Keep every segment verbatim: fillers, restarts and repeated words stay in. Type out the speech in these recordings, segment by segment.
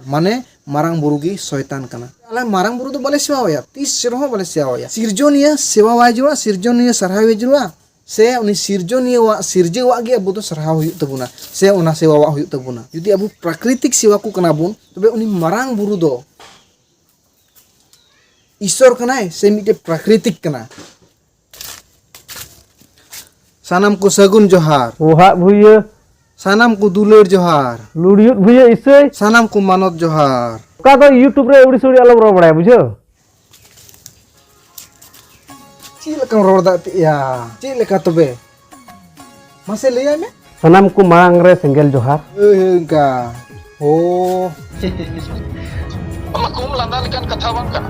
ᱢᱟᱱᱮ ᱢᱟᱨᱟᱝ ᱵᱩᱨᱩ ᱜᱮ ᱥᱚᱭᱛᱟᱱ ᱠᱟᱱᱟ᱾ ᱟᱞᱮ ᱢᱟᱨᱟᱝ ᱵᱩᱨᱩ ᱫᱚ ᱵᱟᱞᱮ ᱥᱮᱵᱟᱣᱟᱭᱟ, ᱛᱤᱥ ᱨᱮᱦᱚᱸ ᱵᱟᱞᱮ ᱥᱮᱵᱟᱣᱟᱭᱟ᱾ ᱥᱤᱨᱡᱚᱱᱤᱭᱟᱹ ᱥᱮᱵᱟᱣᱟᱭ ᱡᱟᱹᱨᱩᱲᱟ, ᱥᱤᱨᱡᱚᱱᱤᱭᱟᱹ ᱥᱟᱨᱦᱟᱣᱮ ᱡᱟᱹᱨᱩᱲᱟ, ᱥᱮ ᱩᱱᱤ ᱥᱤᱨᱡᱚᱱᱤᱭᱟᱹᱣᱟᱜ ᱥᱤᱨᱡᱟᱹᱣᱟᱜ ᱜᱮ ᱟᱵᱚ ᱫᱚ ᱥᱟᱨᱦᱟᱣ ᱦᱩᱭᱩᱜ ᱛᱟᱵᱚᱱᱟ, ᱥᱮ ᱚᱱᱟ ᱥᱮᱵᱟᱣᱟᱜ ᱦᱩᱭᱩᱜ ᱛᱟᱵᱚᱱᱟ᱾ ᱡᱩᱫᱤ ᱟᱵᱚ ᱯᱨᱟᱠᱨᱤᱛᱤᱠ ᱥᱮᱵᱟ ᱠᱚ ᱠᱟᱱᱟ ᱵᱚᱱ, ᱛᱚᱵᱮ ᱩᱱᱤ ᱢᱟᱨᱟᱝ ᱵᱩᱨᱩ ᱫᱚ ᱤᱥᱥᱚᱨ ᱠᱟᱱᱟᱭ ᱥᱮ ᱢᱤᱫᱴᱮᱡ ᱯᱨᱟᱠᱨᱤᱛᱤᱠ ᱠᱟᱱᱟ? ᱥᱟᱱᱟᱢ ᱠᱚ ᱥᱟᱹᱜᱩᱱ ᱡᱚᱦᱟᱨ᱾ ᱚᱦᱟᱜ ᱵᱷᱩᱭᱟᱹ᱾ ᱥᱟᱱᱟᱢ ᱠᱚ ᱫᱩᱞᱟᱹᱲ ᱡᱚᱦᱟᱨ᱾ ᱞᱩᱲᱤᱭᱩᱫ ᱵᱷᱩᱭᱟᱹ ᱤᱥᱟᱹᱭ᱾ ᱥᱟᱱᱟᱢ ᱠᱚ ᱢᱟᱱᱚᱛ ᱡᱚᱦᱟᱨ᱾ ᱚᱠᱟ ᱫᱚ YouTube ᱨᱮ ᱟᱹᱣᱲᱤ ᱥᱟᱹᱣᱲᱤ ᱟᱞᱚᱢ ᱨᱚᱲ ᱵᱟᱲᱟᱭᱟ, ᱵᱩᱡᱷᱟᱹᱣ? ᱪᱮᱫ ᱞᱮᱠᱟᱢ ᱨᱚᱲ ᱫᱟ ᱮᱱᱛᱮᱫ ᱭᱟ? ᱪᱮᱫ ᱞᱮᱠᱟ ᱛᱚᱵᱮ? ᱢᱟᱥᱮ ᱞᱟᱹᱭᱟᱭ ᱢᱮ᱾ ᱥᱟᱱᱟᱢ ᱠᱚ ᱢᱟᱲᱟᱝ ᱨᱮ ᱥᱮᱸᱜᱮᱞ ᱡᱚᱦᱟᱨ᱾ ᱦᱳᱭ, ᱦᱳᱭ, ᱚᱱᱠᱟ᱾ ᱚ᱾ ᱚᱱᱟ ᱠᱚᱢ ᱞᱟᱸᱫᱟ ᱞᱮᱠᱟᱱ ᱠᱟᱛᱷᱟ ᱵᱟᱝ ᱠᱟᱱᱟ᱾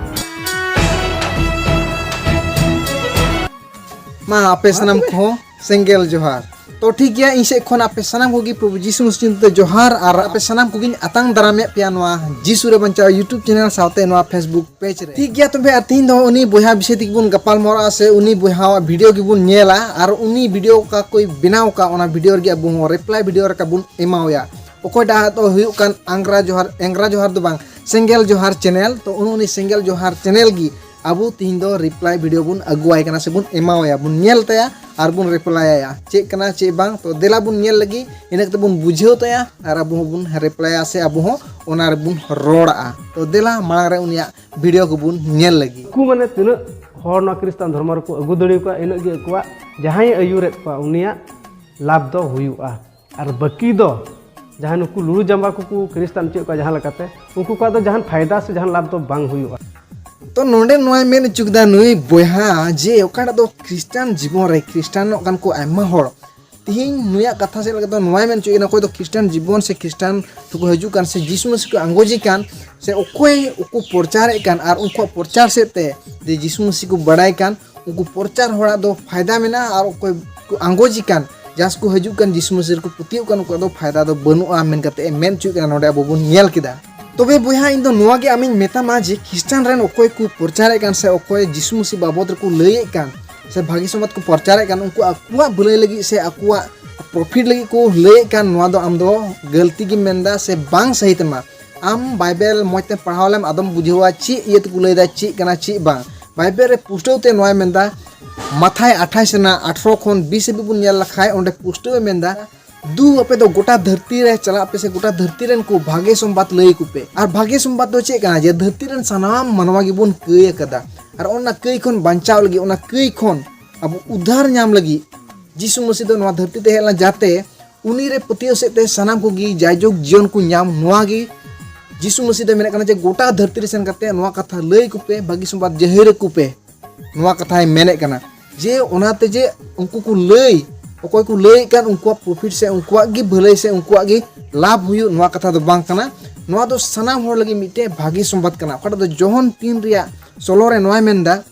ᱢᱟ, ᱟᱯᱮ ᱥᱟᱱᱟᱢ ᱠᱚᱦᱚᱸ ᱥᱮᱸᱜᱮᱞ ᱡᱚᱦᱟᱨ᱾ ᱛᱚ, ᱴᱷᱤᱠ ᱜᱮᱭᱟ, ᱤᱧ ᱥᱮᱫ ᱠᱷᱚᱱ ᱟᱯᱮ ᱥᱟᱱᱟᱢ ᱠᱚᱜᱮ ᱯᱨᱚᱵᱷᱩ ᱡᱤᱥᱩ ᱢᱟᱹᱥᱤ ᱧᱩᱛᱩᱢ ᱛᱮ ᱡᱚᱦᱟᱨ, ᱟᱨ ᱟᱯᱮ ᱥᱟᱱᱟᱢ ᱠᱚᱜᱮᱧ ᱟᱛᱟᱝ ᱫᱟᱨᱟᱢᱮᱫ ᱯᱮᱭᱟ ᱱᱚᱣᱟ ᱡᱤᱥᱩ ᱨᱮ ᱵᱟᱧᱪᱟᱣ YouTube ᱪᱮᱱᱮᱞ ᱥᱟᱶᱛᱮ ᱱᱚᱣᱟ Facebook ᱯᱮᱡᱽ ᱨᱮ᱾ ᱴᱷᱤᱠ ᱜᱮᱭᱟ, ᱛᱚᱵᱮ ᱟᱨ ᱛᱤᱦᱤᱧ ᱫᱚ ᱩᱱᱤ ᱵᱚᱭᱦᱟ ᱵᱤᱥᱚᱭ ᱛᱮᱜᱮ ᱵᱚᱱ ᱜᱟᱯᱟᱞ ᱢᱟᱨᱟᱜᱼᱟ, ᱥᱮ ᱩᱱᱤ ᱵᱚᱭᱦᱟᱣᱟᱜ ᱵᱷᱤᱰᱤᱭᱳ ᱜᱮᱵᱚᱱ ᱧᱮᱞᱟ, ᱟᱨ ᱩᱱᱤ ᱵᱷᱤᱰᱤᱭᱳ ᱚᱠᱟ ᱠᱚᱭ ᱵᱮᱱᱟᱣ ᱟᱠᱟᱫ, ᱚᱱᱟ ᱵᱷᱤᱰᱤᱭᱳ ᱨᱮᱜᱮ ᱟᱵᱚ ᱦᱚᱸ ᱨᱤᱯᱞᱟᱭ ᱵᱷᱤᱰᱤᱭᱳ ᱞᱮᱠᱟ ᱵᱚᱱ ᱮᱢᱟᱣᱟᱭᱟ᱾ ᱚᱠᱚᱭᱴᱟᱜ ᱫᱚ ᱦᱩᱭᱩᱜ ᱠᱟᱱ ᱟᱝᱜᱽᱨᱟ ᱡᱚᱦᱟᱨ, ᱮᱝᱜᱽᱨᱟ ᱡᱚᱦᱟᱨ ᱫᱚ ᱵᱟᱝ, ᱥᱮᱸᱜᱮᱞ ᱡᱚᱦᱟᱨ ᱪᱮᱱᱮᱞ᱾ ᱛᱚ, ᱩᱱᱤ, ᱩᱱᱤ ᱥᱮᱸᱜᱮᱞ ᱡᱚᱦᱟᱨ ᱪᱮᱱᱮᱞ ᱜᱮ ᱟᱵᱚ ᱛᱤᱦᱤᱧ ᱫᱚ ᱨᱤᱯᱞᱟᱭ ᱵᱷᱤᱰᱤᱭᱳ ᱵᱚᱱ ᱟᱹᱜᱩᱣᱟᱭ ᱠᱟᱱᱟ, ᱥᱮ ᱵᱚᱱ ᱮᱢᱟᱣᱟᱭᱟ, ᱵᱚᱱ ᱧᱮᱞ ᱛᱟᱭᱟ ᱟᱨ ᱵᱚᱱ ᱨᱤᱯᱞᱟᱭ ᱟᱭᱟ᱾ ᱪᱮᱫ ᱠᱟᱱᱟ, ᱪᱮᱫ ᱵᱟᱝ, ᱛᱚ, ᱫᱮᱞᱟ ᱵᱚᱱ ᱧᱮᱞ ᱞᱟᱹᱜᱤᱫ, ᱤᱱᱟᱹ ᱠᱟᱛᱮ ᱵᱚᱱ ᱵᱩᱡᱷᱟᱹᱣ ᱛᱟᱭᱟ ᱟᱨ ᱟᱵᱚ ᱦᱚᱸᱵᱚᱱ ᱨᱤᱯᱞᱟᱭᱟ, ᱥᱮ ᱟᱵᱚ ᱦᱚᱸ ᱚᱱᱟ ᱨᱮᱵᱚᱱ ᱨᱚᱲᱟᱜᱼᱟ᱾ ᱛᱚ, ᱫᱮᱞᱟ ᱢᱟᱲᱟᱝ ᱨᱮ ᱩᱱᱤᱭᱟᱜ ᱵᱷᱤᱰᱤᱭᱳ ᱠᱚᱵᱚᱱ ᱧᱮᱞ ᱞᱟᱹᱜᱤᱫ᱾ ᱩᱱᱠᱩ ᱢᱟᱱᱮ ᱛᱤᱱᱟᱹᱜ ᱦᱚᱲ ᱱᱚᱣᱟ ᱠᱷᱨᱤᱥᱴᱟᱱ ᱫᱷᱚᱨᱢᱚ ᱨᱮᱠᱚ ᱟᱹᱜᱩ ᱫᱟᱲᱮ ᱟᱠᱟᱫᱼᱟ, ᱤᱱᱟᱹᱜ ᱜᱮ ᱟᱠᱚᱣᱟᱜ ᱡᱟᱦᱟᱸᱭ ᱟᱹᱭᱩᱨᱮᱫ ᱠᱚᱣᱟ ᱩᱱᱤᱭᱟᱜ ᱞᱟᱵᱷ ᱫᱚ ᱦᱩᱭᱩᱜᱼᱟ᱾ ᱟᱨ ᱵᱟᱹᱠᱤ ᱫᱚ ᱡᱟᱦᱟᱸ ᱱᱩᱠᱩ ᱞᱩᱞᱩ ᱡᱟᱢᱵᱟ ᱠᱚᱠᱚ ᱠᱷᱨᱤᱥᱴᱟᱱ ᱦᱚᱪᱚᱭᱮᱫ ᱠᱚᱣᱟ ᱡᱟᱦᱟᱸ ᱞᱮᱠᱟᱛᱮ, ᱩᱱᱠᱩ ᱠᱚᱣᱟᱜ ᱫᱚ ᱡᱟᱦᱟᱱ ᱯᱷᱟᱭᱫᱟ ᱥᱮ ᱡᱟᱦᱟᱱ ᱞᱟᱵᱷ ᱫᱚ ᱵᱟᱝ ᱦᱩᱭᱩᱜᱼᱟ᱾ ᱛᱚ, ᱱᱚᱰᱮ ᱱᱚᱣᱟᱭ ᱢᱮᱱ ᱦᱚᱪᱚ ᱠᱮᱫᱟ ᱱᱩᱭ ᱵᱚᱭᱦᱟ, ᱡᱮ ᱚᱠᱟᱴᱟᱜ ᱫᱚ ᱠᱷᱨᱤᱥᱴᱟᱱ ᱡᱤᱵᱚᱱ ᱨᱮ ᱠᱷᱨᱤᱥᱴᱟᱱᱚᱜ ᱠᱟᱱ ᱠᱚ ᱟᱭᱢᱟ ᱦᱚᱲ᱾ ᱛᱤᱦᱤᱧ ᱱᱩᱭᱟᱜ ᱠᱟᱛᱷᱟ ᱥᱮᱫ ᱞᱮᱠᱟ ᱫᱚ ᱱᱚᱣᱟᱭ ᱢᱮᱱ ᱦᱚᱪᱚᱭᱮᱫ ᱠᱟᱱᱟ, ᱚᱠᱚᱭ ᱫᱚ ᱠᱷᱨᱤᱥᱴᱟᱱ ᱡᱤᱵᱚᱱ ᱥᱮ ᱠᱷᱨᱤᱥᱴᱟᱱ ᱛᱮᱠᱚ ᱦᱤᱡᱩᱜ ᱠᱟᱱ ᱥᱮ ᱡᱤᱥᱩ ᱢᱟᱹᱥᱤ ᱠᱚ ᱟᱸᱜᱚᱡᱮ ᱠᱟᱱ, ᱥᱮ ᱚᱠᱚᱭ ᱠᱚ ᱯᱨᱚᱪᱟᱨᱮᱫ ᱠᱟᱱ ᱟᱨ ᱩᱱᱠᱩᱣᱟᱜ ᱯᱨᱚᱪᱟᱨ ᱥᱮᱫ ᱛᱮ ᱡᱮ ᱡᱤᱥᱩ ᱢᱟᱹᱥᱤ ᱠᱚ ᱵᱟᱲᱟᱭ ᱠᱟᱱ, ᱩᱱᱠᱩ ᱯᱨᱚᱪᱟᱨ ᱦᱚᱲᱟᱜ ᱫᱚ ᱯᱷᱟᱭᱫᱟ ᱢᱮᱱᱟᱜᱼᱟ, ᱟᱨ ᱚᱠᱚᱭ ᱠᱚ ᱟᱸᱜᱚᱡᱮ ᱠᱟᱱ, ᱡᱟᱦᱟᱸᱭ ᱠᱚ ᱦᱤᱡᱩᱜ ᱠᱟᱱ ᱡᱤᱥᱩ ᱢᱟᱹᱥᱤ ᱨᱮᱠᱚ ᱯᱟᱹᱛᱭᱟᱹᱜ ᱠᱟᱱ, ᱩᱱᱠᱩᱣᱟᱜ ᱫᱚ ᱯᱷᱟᱭᱫᱟ ᱫᱚ ᱵᱟᱹᱱᱩᱜᱼᱟ ᱢᱮᱱ ᱠᱟᱛᱮ ᱮ ᱢᱮᱱ ᱦᱚᱪᱚᱭᱮᱫ ᱠᱟᱱᱟ, ᱱᱚᱰᱮ ᱟᱵᱚ ᱵᱚᱱ ᱧᱮᱞ ᱠᱮᱫᱟ᱾ ᱛᱚᱵᱮ ᱵᱚᱭᱦᱟ, ᱤᱧ ᱫᱚ ᱱᱚᱣᱟ ᱜᱮ ᱟᱢᱤᱧ ᱢᱮᱛᱟᱢᱟ ᱡᱮ ᱠᱷᱨᱤᱥᱴᱟᱱ ᱨᱮᱱ ᱚᱠᱚᱭ ᱠᱚ ᱯᱨᱚᱪᱟᱨᱮᱫ ᱠᱟᱱ ᱥᱮ ᱚᱠᱚᱭ ᱡᱤᱥᱩ ᱢᱟᱹᱥᱤ ᱵᱟᱵᱚᱫ ᱨᱮᱠᱚ ᱞᱟᱹᱭᱮᱫ ᱠᱟᱱ ᱥᱮ ᱵᱷᱟᱹᱜᱤ ᱥᱚᱢᱟᱡᱽ ᱠᱚ ᱯᱨᱚᱪᱟᱨᱮᱫ ᱠᱟᱱ, ᱩᱱᱠᱩ ᱟᱠᱚᱣᱟᱜ ᱵᱷᱟᱹᱞᱟᱹᱭ ᱞᱟᱹᱜᱤᱫ ᱥᱮ ᱟᱠᱚᱣᱟᱜ ᱯᱨᱚᱯᱷᱤᱴ ᱞᱟᱹᱜᱤᱫ ᱠᱚ ᱞᱟᱹᱭᱮᱫ ᱠᱟᱱ, ᱱᱚᱣᱟ ᱫᱚ ᱟᱢ ᱫᱚ ᱜᱟᱹᱞᱛᱤ ᱜᱮᱢ ᱢᱮᱱᱫᱟ ᱥᱮ ᱵᱟᱝ ᱥᱟᱹᱦᱤ ᱛᱟᱢᱟ᱾ ᱟᱢ ᱵᱟᱭᱵᱮᱞ ᱢᱚᱡᱽ ᱛᱮ ᱯᱟᱲᱦᱟᱣ ᱞᱮᱢ, ᱟᱫᱚᱢ ᱵᱩᱡᱷᱟᱹᱣᱟ ᱪᱮᱫ ᱤᱭᱟᱹ ᱛᱮᱠᱚ ᱞᱟᱹᱭᱫᱟ, ᱪᱮᱫ ᱠᱟᱱᱟ ᱪᱮᱫ ᱵᱟᱝ᱾ ᱵᱟᱭᱵᱮᱞ ᱨᱮ ᱯᱩᱥᱴᱟᱹᱣ ᱛᱮ ᱱᱚᱣᱟᱭ ᱢᱮᱱᱫᱟ, ᱢᱟᱛᱷᱟᱭ ᱟᱴᱷᱟᱥ ᱨᱮᱱᱟᱜ ᱟᱴᱷᱨᱚ ᱠᱷᱚᱱ ᱵᱤᱥ ᱦᱟᱹᱵᱤᱡ ᱵᱚᱱ ᱧᱮᱞ ᱞᱮᱠᱷᱟᱡ, ᱚᱸᱰᱮ ᱯᱩᱥᱴᱟᱹᱣ ᱮ ᱢᱮᱱᱫᱟ, ᱫᱩ ᱟᱯᱮ ᱫᱚ ᱜᱚᱴᱟ ᱫᱷᱟᱹᱨᱛᱤ ᱨᱮ ᱪᱟᱞᱟᱜ ᱯᱮ ᱥᱮ ᱜᱚᱴᱟ ᱫᱷᱟᱹᱨᱛᱤ ᱨᱮᱱ ᱠᱚ ᱵᱷᱟᱜᱮ ᱥᱚᱢᱵᱟᱫ ᱞᱟᱹᱭ ᱟᱠᱚ ᱯᱮ᱾ ᱟᱨ ᱵᱷᱟᱜᱮ ᱥᱚᱢᱵᱟᱫ ᱫᱚ ᱪᱮᱫ ᱠᱟᱱᱟ? ᱡᱮ ᱫᱷᱟᱹᱨᱛᱤ ᱨᱮᱱ ᱥᱟᱱᱟᱢ ᱢᱟᱱᱣᱟ ᱜᱮᱵᱚᱱ ᱠᱟᱹᱭ ᱟᱠᱟᱫᱟ, ᱟᱨ ᱚᱱᱟ ᱠᱟᱹᱭ ᱠᱷᱚᱱ ᱵᱟᱧᱪᱟᱣ ᱞᱟᱹᱜᱤᱫ, ᱚᱱᱟ ᱠᱟᱹᱭ ᱠᱷᱚᱱ ᱟᱵᱚ ᱩᱫᱷᱟᱨ ᱧᱟᱢ ᱞᱟᱹᱜᱤᱫ ᱡᱤᱥᱩ ᱢᱟᱹᱥᱤ ᱫᱚ ᱱᱚᱣᱟ ᱫᱷᱟᱹᱨᱛᱤ ᱛᱮ ᱦᱮᱡ ᱞᱮᱱᱟ, ᱡᱟᱛᱮ ᱩᱱᱤ ᱨᱮ ᱯᱟᱹᱛᱭᱟᱹᱣ ᱥᱮᱫ ᱛᱮ ᱥᱟᱱᱟᱢ ᱠᱚᱜᱮ ᱡᱟᱭᱡᱩᱜᱽ ᱡᱤᱭᱚᱱ ᱠᱚ ᱧᱟᱢ᱾ ᱱᱚᱣᱟ ᱜᱮ ᱡᱤᱥᱩ ᱢᱟᱹᱥᱤ ᱫᱚᱭ ᱢᱮᱱᱮᱫ ᱠᱟᱱᱟ ᱡᱮ ᱜᱚᱴᱟ ᱫᱷᱟᱹᱨᱛᱤ ᱨᱮ ᱥᱮᱱ ᱠᱟᱛᱮ ᱱᱚᱣᱟ ᱠᱟᱛᱷᱟ ᱞᱟᱹᱭ ᱟᱠᱚ ᱯᱮ, ᱵᱷᱟᱹᱜᱤ ᱥᱚᱢᱵᱟᱫ ᱡᱟᱹᱦᱤᱨ ᱟᱠᱚ ᱯᱮ᱾ ᱱᱚᱣᱟ ᱠᱟᱛᱷᱟᱭ ᱢᱮᱱᱮᱫ ᱠᱟᱱᱟ ᱡᱮ ᱚᱱᱟᱛᱮ ᱡᱮ ᱩᱱᱠᱩ ᱠᱚ ᱞᱟᱹᱭ, ᱚᱠᱚᱭ ᱠᱚ ᱞᱟᱹᱭᱮᱫ ᱠᱟᱱ ᱩᱱᱠᱩᱣᱟᱜ ᱯᱨᱚᱯᱷᱤᱴ ᱥᱮ ᱩᱱᱠᱩᱣᱟᱜ ᱜᱮ ᱵᱷᱟᱹᱞᱟᱹᱭ ᱥᱮ ᱩᱱᱠᱩᱣᱟᱜ ᱜᱮ ᱞᱟᱵᱷ ᱦᱩᱭᱩᱜ, ᱱᱚᱣᱟ ᱠᱟᱛᱷᱟ ᱫᱚ ᱵᱟᱝ ᱠᱟᱱᱟ᱾ ᱱᱚᱣᱟ ᱫᱚ ᱥᱟᱱᱟᱢ ᱦᱚᱲ ᱞᱟᱹᱜᱤᱫ ᱢᱤᱫᱴᱮᱡ ᱵᱷᱟᱹᱜᱤ ᱥᱚᱢᱵᱟᱫ ᱠᱟᱱᱟ᱾ ᱚᱠᱟᱴᱟᱜ ᱫᱚ ᱡᱚᱦᱚᱱ ᱛᱤᱱ ᱨᱮᱭᱟᱜ ᱥᱳᱞᱳ ᱨᱮ ᱱᱚᱣᱟᱭ ᱢᱮᱱᱫᱟ,